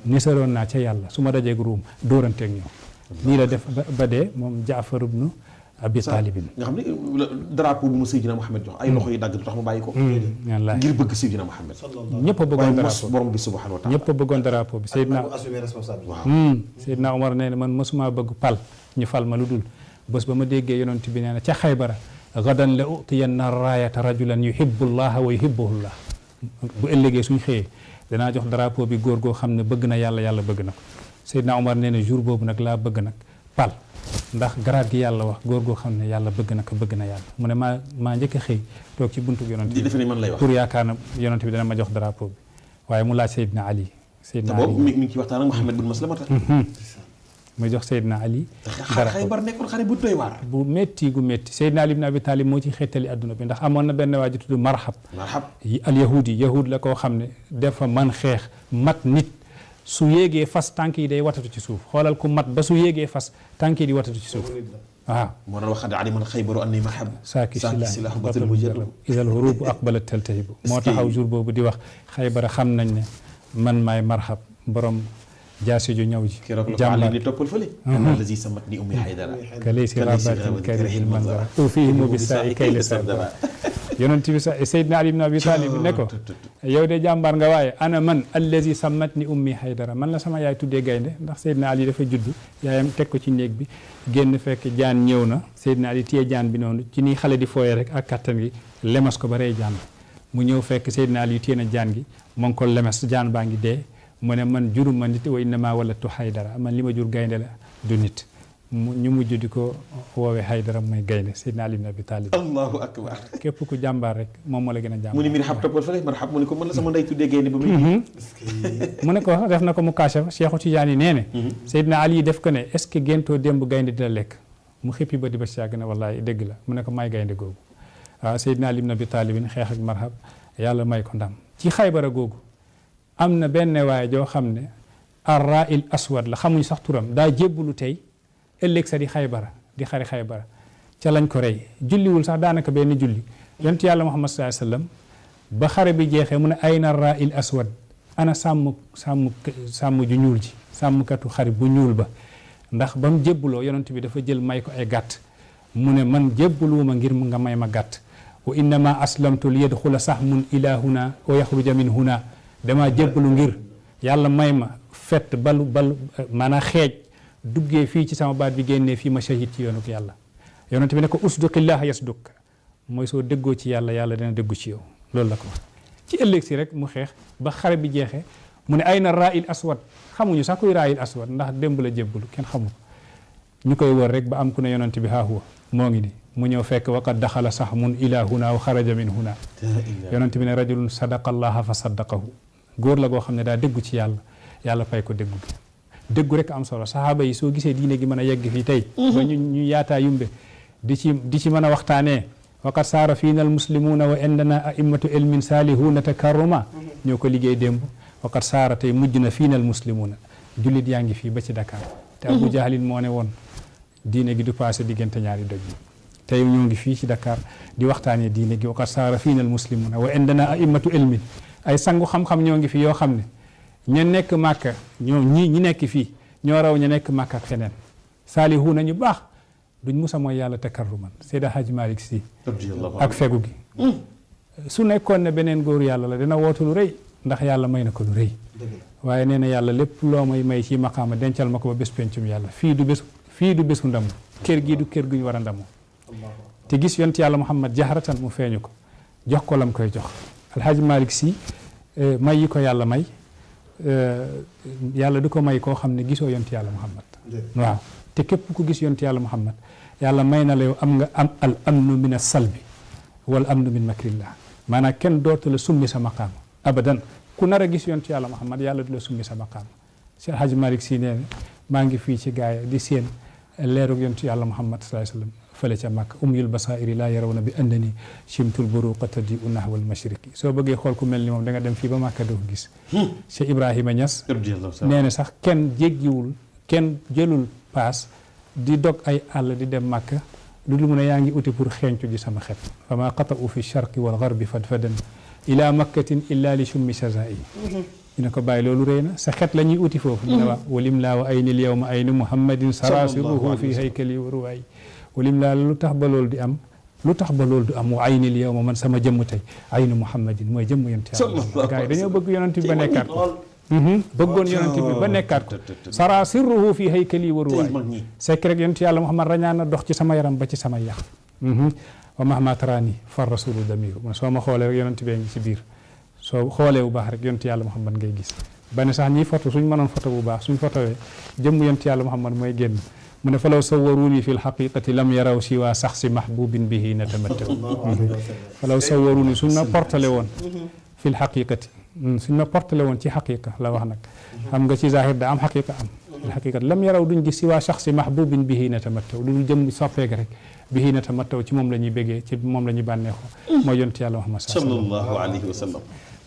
nisaroon naa ca yàlla su ma dajeeg ruum dóoranteeg ñoom nii la def ba dee moom Jaafar ibnu Abi Taalibin nga xam ne drapeau bu ma Seydina Muhammad jox ay loxo yi dagg du tax mu bàyyi ko ngir bëgg Seydina Muhammad ñëpp a bëggoon drapeau borom bi subhanahu wa taala ñëpp a bëggoon drapeau bi Seydina Omar nee na man mosuma bëgg pal ñu fal ma lu dul bés ba ma déggee yonent bi nee na ca Xaybara gadan la utiyanna raayata rajulan yuhibbu llaha wa yuhibbuhu llah bu ëllëgee suñ xëyee danaa jox drapeau bi góor goo xam ne bëgg na yàlla yàlla bëgg na ko Seydina Omar nee na jour boobu nag laa bëgg nag pal ndax garaat gi yàlla wax góor goo xam ne yàlla bëgg na ko bëgg na yàlla mu ne maa njëkk a xëy toog ci buntu yonent bi defe ne man lay wax pour yaakaar na yonent bi dana ma jox drapeau bi waaye mu laaj Seydina Ali Seydina Ali mi ngi ci waxtaan ak Muhammad bin Maslamata muy jox Seydina Ali Xaybar nekkoon xare bu doy waar bu métti gu métti Seydina Ali ibn Abi Talib moo ci xeetali adduna bi ndax amoon na benn waa ji tudd marhab al yahud la koo xam ne dafa man xeex mat nit su yéegee fas tànk yi day watatu ci suuf xoolal ku mat ba su yéegee fas tànk yi di watatu ci suuf waaw moo doon wax ali man xaybaru anni marhab saaki silah batul mujarrab idal hurubu aqbalat taltahibu moo taxaw jour boobu di wax Xaybara xam nañ ne man maay marhab borom jaasi ju ñëw ji jàmbaar ni toppal fële allazi samat ni ummi haydara kalaysi rabatin karihil manzara ufihimu bisaai kayla sardara yonent bi Seydina Ali ibn Abi Talib ne ko yow de jàmbaar nga waaye ana man allazi samat ni ummi haydara man la sama yaay tuddee gaynde ndax Seydina Ali dafa judd yaayam teg ko ci néeg bi génn fekk jaan ñëw na Seydina Ali téye jaan bi noonu ci ni xale di fooye rek ak kattan gi lemas ko ba rey jaan mu ñëw fekk Seydina Ali téye na jaan gi mu ngi ko lemes jaan baa ngi dee mu ne man juruma nit wa innama walatu haydara man li ma jur gaynde la du nit ñu mujj di ko woowee Haydara mooy gaynde Seydina Ali ibn Abi Talib allahu akbar képp ku jàmbaar rek moom moo la gën a jàmbaar mu ni mi xam toppal fële marhab mu ni ko man la sama ndey tuddee gaynde ba muy mu ne ko def na ko mu kaashafa Cheikhu Tidiane nee ne Seydina Ali def ko ne est ce que géntoo démb gaynde di la lekk mu xippi ba di ba si yàgg ne wallaay dégg la mu ne ko may gaynde googu waaw Seydina Ali ibn Abi Talib xeex ak marhab yàlla may ko ndam ci Xaybara googu am na benn waaye joo xam ne ar-Ra'il Aswad la xamuñ sax turam daa jébbulu tey ëllëg sa di Xaybara di xari Xaybara ca lañ ko rey julliwul sax daanaka benn julli yonent yàlla Muhammad sallallahu alayhi wasallam ba xare bi jeexee mu ne ayna ar-Ra'il Aswad ana sàmm ju ñuul ji sàmmkatu xari bu ñuul ba ndax ba mu jébbuloo yonent bi dafa jël may ko ay gàtt mu ne man jébbuluwuma ngir nga may ma gàtt wa innama aslamtu li yadxula sahmun ila huna wa yaxruja min huna dama jébbalu ngir yàlla may ma fett balu maanaam xeej duggee fii ci sama baat bi génnee fii ma shahid ci yoonu yàlla yonent bi ne ko usduqillaha yasduk mooy soo déggoo ci yàlla yàlla dina déggu ci yow loolu la ko wax ci ëllëg si rek mu xeex ba xare bi jeexee mu ne ayna Ra'il Aswad xamuñu sax kuy Ra'il Aswad ndax démb la jébbalu kenn xamu ko ñu koy wër rek ba am ku ne yonent bi haa huwa moo ngi ni mu ñëw fekk waqad daxala sahmun ila huna wa xaraja min huna yonent bi ne rajulun sadaqa allaha fa saddaqahu góor la goo xam ne daa déggu ci yàlla yàlla fay ko déggu gi déggu rek am solo saxaaba yi soo gisee diine gi mën a yegg fii tey ba ñu yaataa yumbe di ci mën a waxtaanee waqad saara fiina al muslimuuna wa indana a'immatu ilmin saalihuuna takarruma ñoo ko liggéey démb waqad saara tey mujj na fiina al muslimuuna jullit yaa ngi fii ba ci Dakar te Abu Jahlin moo ne woon diine gi du passé diggante ñaari doj yi tey ñoo ngi fii ci Dakar di waxtaanee diine gi waqad saara fiina al muslimuuna wa indana a'immatu ilmin ay sangu xam-xam ñoo ngi fi yoo xam ne ña nekk Màkka ñoom ñi nekk fii ñoo raw ña nekk Màkka ak feneen saalihu nañu baax duñ musa mooy yàlla takarruman Seyda Hadji Malick Sy ak fegu gi su nekkoon ne beneen góor yàlla la dina wootu lu rëy ndax yàlla may na ko lu rëy waaye nee na yàlla lépp loo may ci maqaama dencal ma ko ba bés pencum yàlla fii du bésu ndamu kër gii du kër gu ñu war a ndamoo te gis yonent yàlla Muhammad jaharatan mu feeñu ko jox ko lam koy jox Alhaji Malick Sy may yi ko yàlla may yàlla du ko may koo xam ne gisoo yonent yàlla Muhammad waaw te képp ku gis yonent yàlla Muhammad yàlla may na la yow am nga am al amnu min as-salbi wal amnu min makrillah maanaam kenn dootu la summi sa maqaam abadan ku nar a gis yonent yàlla Muhammad yàlla du la summi sa maqaam Cheikh Hadji Malick Sy nee na maa ngi fii ci gaaya di seen leerug yonent yàlla Muhammad sallallahu alayhi wa sallam fële ca Makka umyul basairi laa yarawna bi andani chimtul buruqata di u nahwal mashriqi soo bëggee xool ku mel ni moom da nga dem fii ba Makka doo ko gis Cheikh Ibrahima Niass nee na sax kenn jéggiwul kenn jëlul paas di dog ay àll di dem Makka lu dul mu ne yaa ngi uti pour xeeñcu ji sama xet fa ma qata'u fi sharqi wal gharbi fadfadan ila makkatin illa li shummi shazai ñu ne ko bàyyi loolu rëy na sa xet la ñuy uti foofu mu ne waa walim laa wa aynil yawma ayni muhammadin sarasiruhu fi haykali wa ruwaay walim laa lu tax ba loolu di am lu tax ba loolu du am wa aynil yawma man sama jëmm tey aynu muhammadin mooy jëmm yonent yàlla gars yi dañoo bëgg yonent bi ba nekkaat ko bëggoon yonent bi ba nekkaat ko sara sirruhu fi haykali wa ruwaay sekk rek yonent yàlla muhammad rañaan na dox ci sama yaram ba ci sama yax wa mahma tarani far rasulu damiru man soo ma xoolee rek yonent bee ngi ci biir soo xoolee bu baax rek yonent yàlla muhammad ngay gis ba ne sax ñiy photo suñ mënoon photo bu baax suñ photowee jëmm yonent yàlla muhammad mooy génn mu ne falaw sawwaruni fi lxaqiqati lam yaraw siwa saxsi mahbubin bihi natamatta falaw sawwaruni suñ ma portale woon fi lxaqiqati suñ ma portale woon ci xaqiqa la wax nag xam nga ci zahir da am xaqiqa am xaqiqat lam yaraw duñ gis siwa saxsi mahbubin bihi natamatta lu dul jëm soppeek rek bihi natamatta ci moom la ñuy béggee ci moom la ñuy bànneexoo mooy yonent yàlla muhammad sallallahu alayhi wa sallam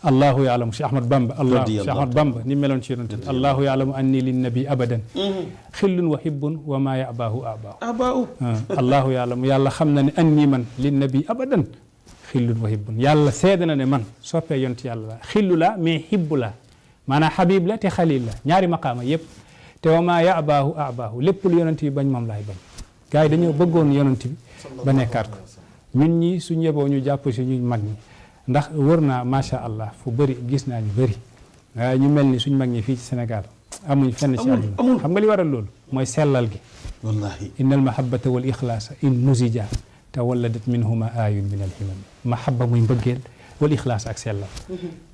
allahu yaalamu Cheikh Ahmad Bamba allah Cheikh Ahmad Bamba ni meloon ci yonent bi allahu yaalamu anni linnabi abadan xillun wa hibbun wa maa yabaahu abaahu allahu yaalamu yàlla xam na ne anni man linnabi abadan xillun wa hibbun yàlla seede na ne man soppee yonent yàlla la xillu la mais hibbu la maanaam xabib la te xalil la ñaari maqaama yëpp te wa maa yabaahu abaahu lépp lu yonent bi bañ moom laay bañ gars yi dañoo bëggoon yonent bi ba nekkaat ko ñun ñi suñ yeboo ñu jàpp si ñu mag ñi ndax wër naa macha allah fu bëri gis naa ñu bëri waaye ñu mel ni suñ mag ñi fii ci Sénégal amuñ fenn ci àdduna xam nga li waral loolu mooy sellal gi wallahi innal mahabbata wal ixlaasa in nusija tawalladat minhuma ayun min alhimam mahabba muy mbëggeel wal ixlaas ak sellal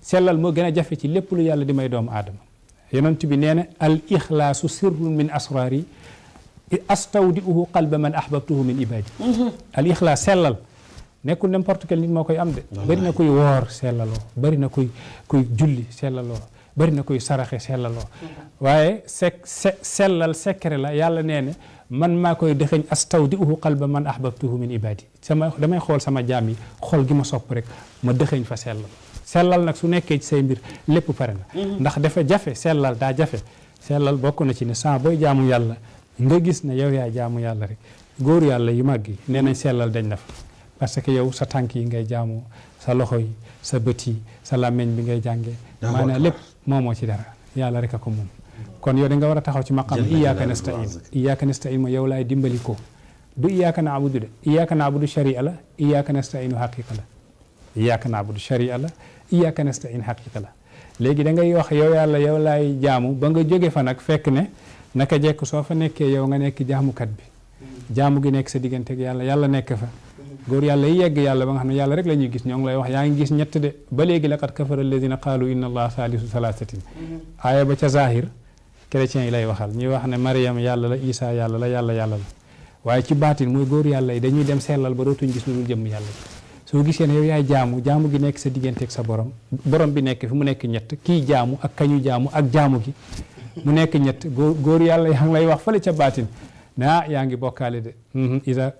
sellal moo gën a jafe ci lépp lu yàlla di may doomu aadama yonent bi nee na al ixlaasu sirrun min asrari astawdiuhu qalba man ahbabtuhu min ibadi al ixlaas sellal nekkul n'importe quel nit moo koy am de bari na kuy woor sellaloo bari na kuy julli sellaloo bari na kuy saraxe sellaloo waaye sellal secret la yàlla nee ne man maa koy dexeñ astawdiuhu qalba man ahbabtuhu min ibadi damay xool sama jaam yi xool gi ma sopp rek ma dexeñ fa sellal nag su nekkee ci say mbir lépp pare na ndax dafa jafe sellal daa jafe sellal bokk na ci ne saa booy jaamu yàlla nga gis ne yow yaay jaamu yàlla rek góor yàlla yu mag yi nee nañ sellal dañ na fa parce que yow sa tànk yi ngay jaamoo sa loxo yi sa bët yi sa làmmeñ bi ngay jàngee maanaam lépp moomoo ci dara yàlla rek a ko moom kon yow da nga war a taxaw ci maqam iyyaka nasta'in ma yow laay dimbali ko du iyyaka na'budu de iyyaka na'budu sharia la iyyaka nasta'inu haqiqa la iyyaka na'budu sharia la iyyaka nasta'in haqiqa la léegi da ngay wax yow yàlla yow laay jaamu ba nga jóge fa nag fekk ne naka jekk soo fa nekkee yow nga nekk jaamukat bi jaamu gi nekk sa diggante ak yàlla yàlla nekk fa góor yàlla yi yegg yàlla ba nga xam ne yàlla rek la ñuy gis ñoo ngi lay wax yaa ngi gis ñett de ba léegi laqad kafara alladina qaalu inna allaha salisu salasatin aaya ba ca zahir chrétiens yi lay waxal ñuy wax ne Mariam yàlla la Isa yàlla la yàlla la waaye ci baatin mooy góor yàlla yi dañuy dem sellal ba dootuñ gis lu dul jëmm yàlla soo gisee ne yow yaay jaamu gi nekk sa diggante ak sa borom bi nekk fi mu nekk ñett kii jaamu ak kañu jaamu ak jaamu gi mu nekk ñett góor yàlla yaa ngi lay wax fële ca baatin yaa ngi bokkaale de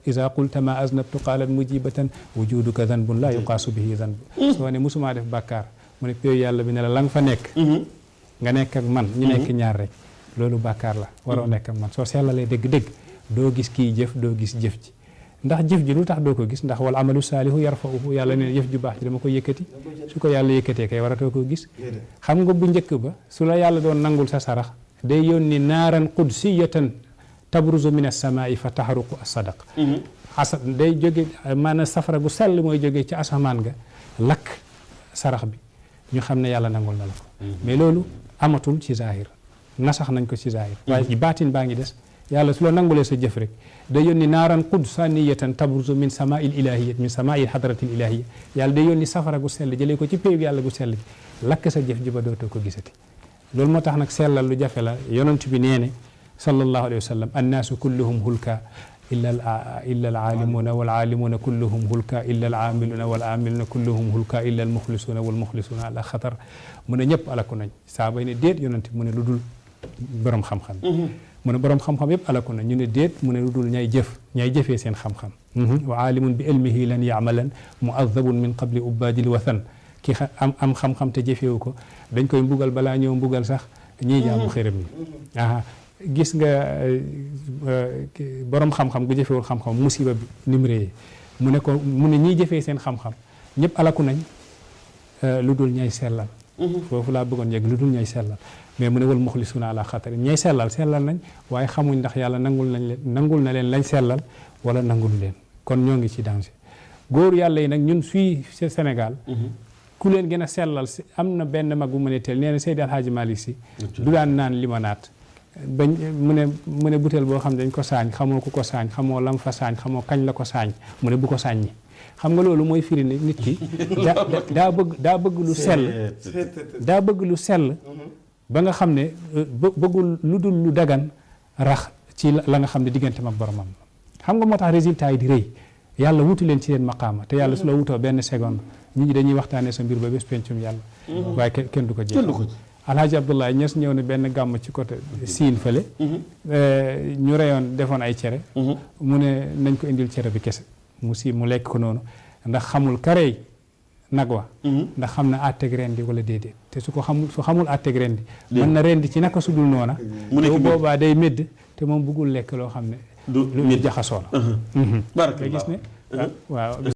isa qulta ma aznabtu qalat mujibatan wujuduka zanbun la yuqaasu bihi zanbu soo ne musumaa def bàkkaar mu ne péew yàlla bi ne la nga fa nekk nga nekk ak man ñu nekk ñaar rek loolu bàkkaar la waroo nekk ak man soo sellalee dëgg-dëgg doo gis kii jëf doo gis jëf ji ndax jëf ji lu tax doo ko gis ndax wal amalu saalihu yarfa'uhu yàlla ne jëf ju baax ji dama ko yëkkati su ko yàlla yëkkatee kay waratoo ko gis xam nga bu njëkk ba su la yàlla doon nangul sa sarax day yónni naaran qudsiyatan tabruzu min as-samaa'i fa tahruqu as-sadaq day jóge maanaam safara gu sell mooy jóge ci asamaan nga lakk sarax bi ñu xam ne yàlla nangul na la ko mais loolu amatul ci zahir nasax nañ ko ci zahir waaye baatin baa ngi des yàlla su la nangulee sa jëf rek day yónni naaran qudsaniyatan tabruzu min samaa'il ilahiyyat min samaa'il hadratil ilahiyya yàlla day yónni safara gu sell jëlee ko ci péew yàlla gu sell gi lakk sa jëf ji ba dootoo ko gisati loolu moo tax nag sellal lu jafe la yonent bi nee ne sallallahu alayhi wa sallam annaasu kulluhum hulka illa al aalimuuna wal aalimuuna kulluhum hulka illa al aamiluuna wal aamiluuna kulluhum hulka illa al muxlisuuna wal muxlisuuna ala xatar mu ne ñëpp alaku nañ saaba yi ne déet yonent mu ne lu dul borom xam-xam mu ne borom xam-xam yëpp alaku nañ ñu ne déet mu ne lu dul ñay jëfee seen xam-xam wa aalimun bi ilmihi lan yaamalan muadabun min qabli ubbaadil wathan ki am xam-xam te jëfewu ko dañ koy mbugal balaa ñëw mbugal sax ñiy jaamu xërëm yi gis nga borom xam-xam gu jëfewul xam-xam musiba bi ni mu réyee mu ne ñiy jëfee seen xam-xam ñëpp alaku nañ lu dul ñay sellal foofu laa bëggoon yegg lu dul ñay sellal mais mu ne wal muxlisuuna ala xatari ñay sellal nañ waaye xamuñ ndax yàlla nangul na leen lañ sellal wala nangul leen kon ñoo ngi ci danger góor yàlla yi nag ñun fii ci Sénégal ku leen gën a sellal si am na benn mag bu mu ne teel nee na Seydi Alhaaji Malick Si du daan naan limonade bañ mu ne butéel boo xam ne dañ ko saañ xamoo ku ko saañ xamoo lam fa saañ xamoo kañ la ko saañ mu ne bu ko saaññi xam nga loolu mooy firi ne nit ki daa bëgg lu sell ba nga xam ne bëggul lu dul lu dagan rax ci la nga xam ne digganteem ak boromam xam nga moo tax résultat yi di rëy yàlla wutu leen ci leen maqaama te yàlla su la wutoo benn seconde nit ñi dañuy waxtaanee sa mbir ba bés pencum yàlla waaye kenn du ko jeex Alhaji Abdoulaye Niass ñëw na benn gàmm ci côté Siin fële ñu reyoon defoon ay cere mu ne nañ ko indil cere bi kese mu lekk ko noonu ndax xamul karey nag wa ndax xam na àtteeg rendi wala déedéet te su xamul àtteeg rendi mën na rendi ci naka sudul noona bu boobaa day médd te moom bëggul lekk loo xam ne lu jaxasoo la nga gis ne waaw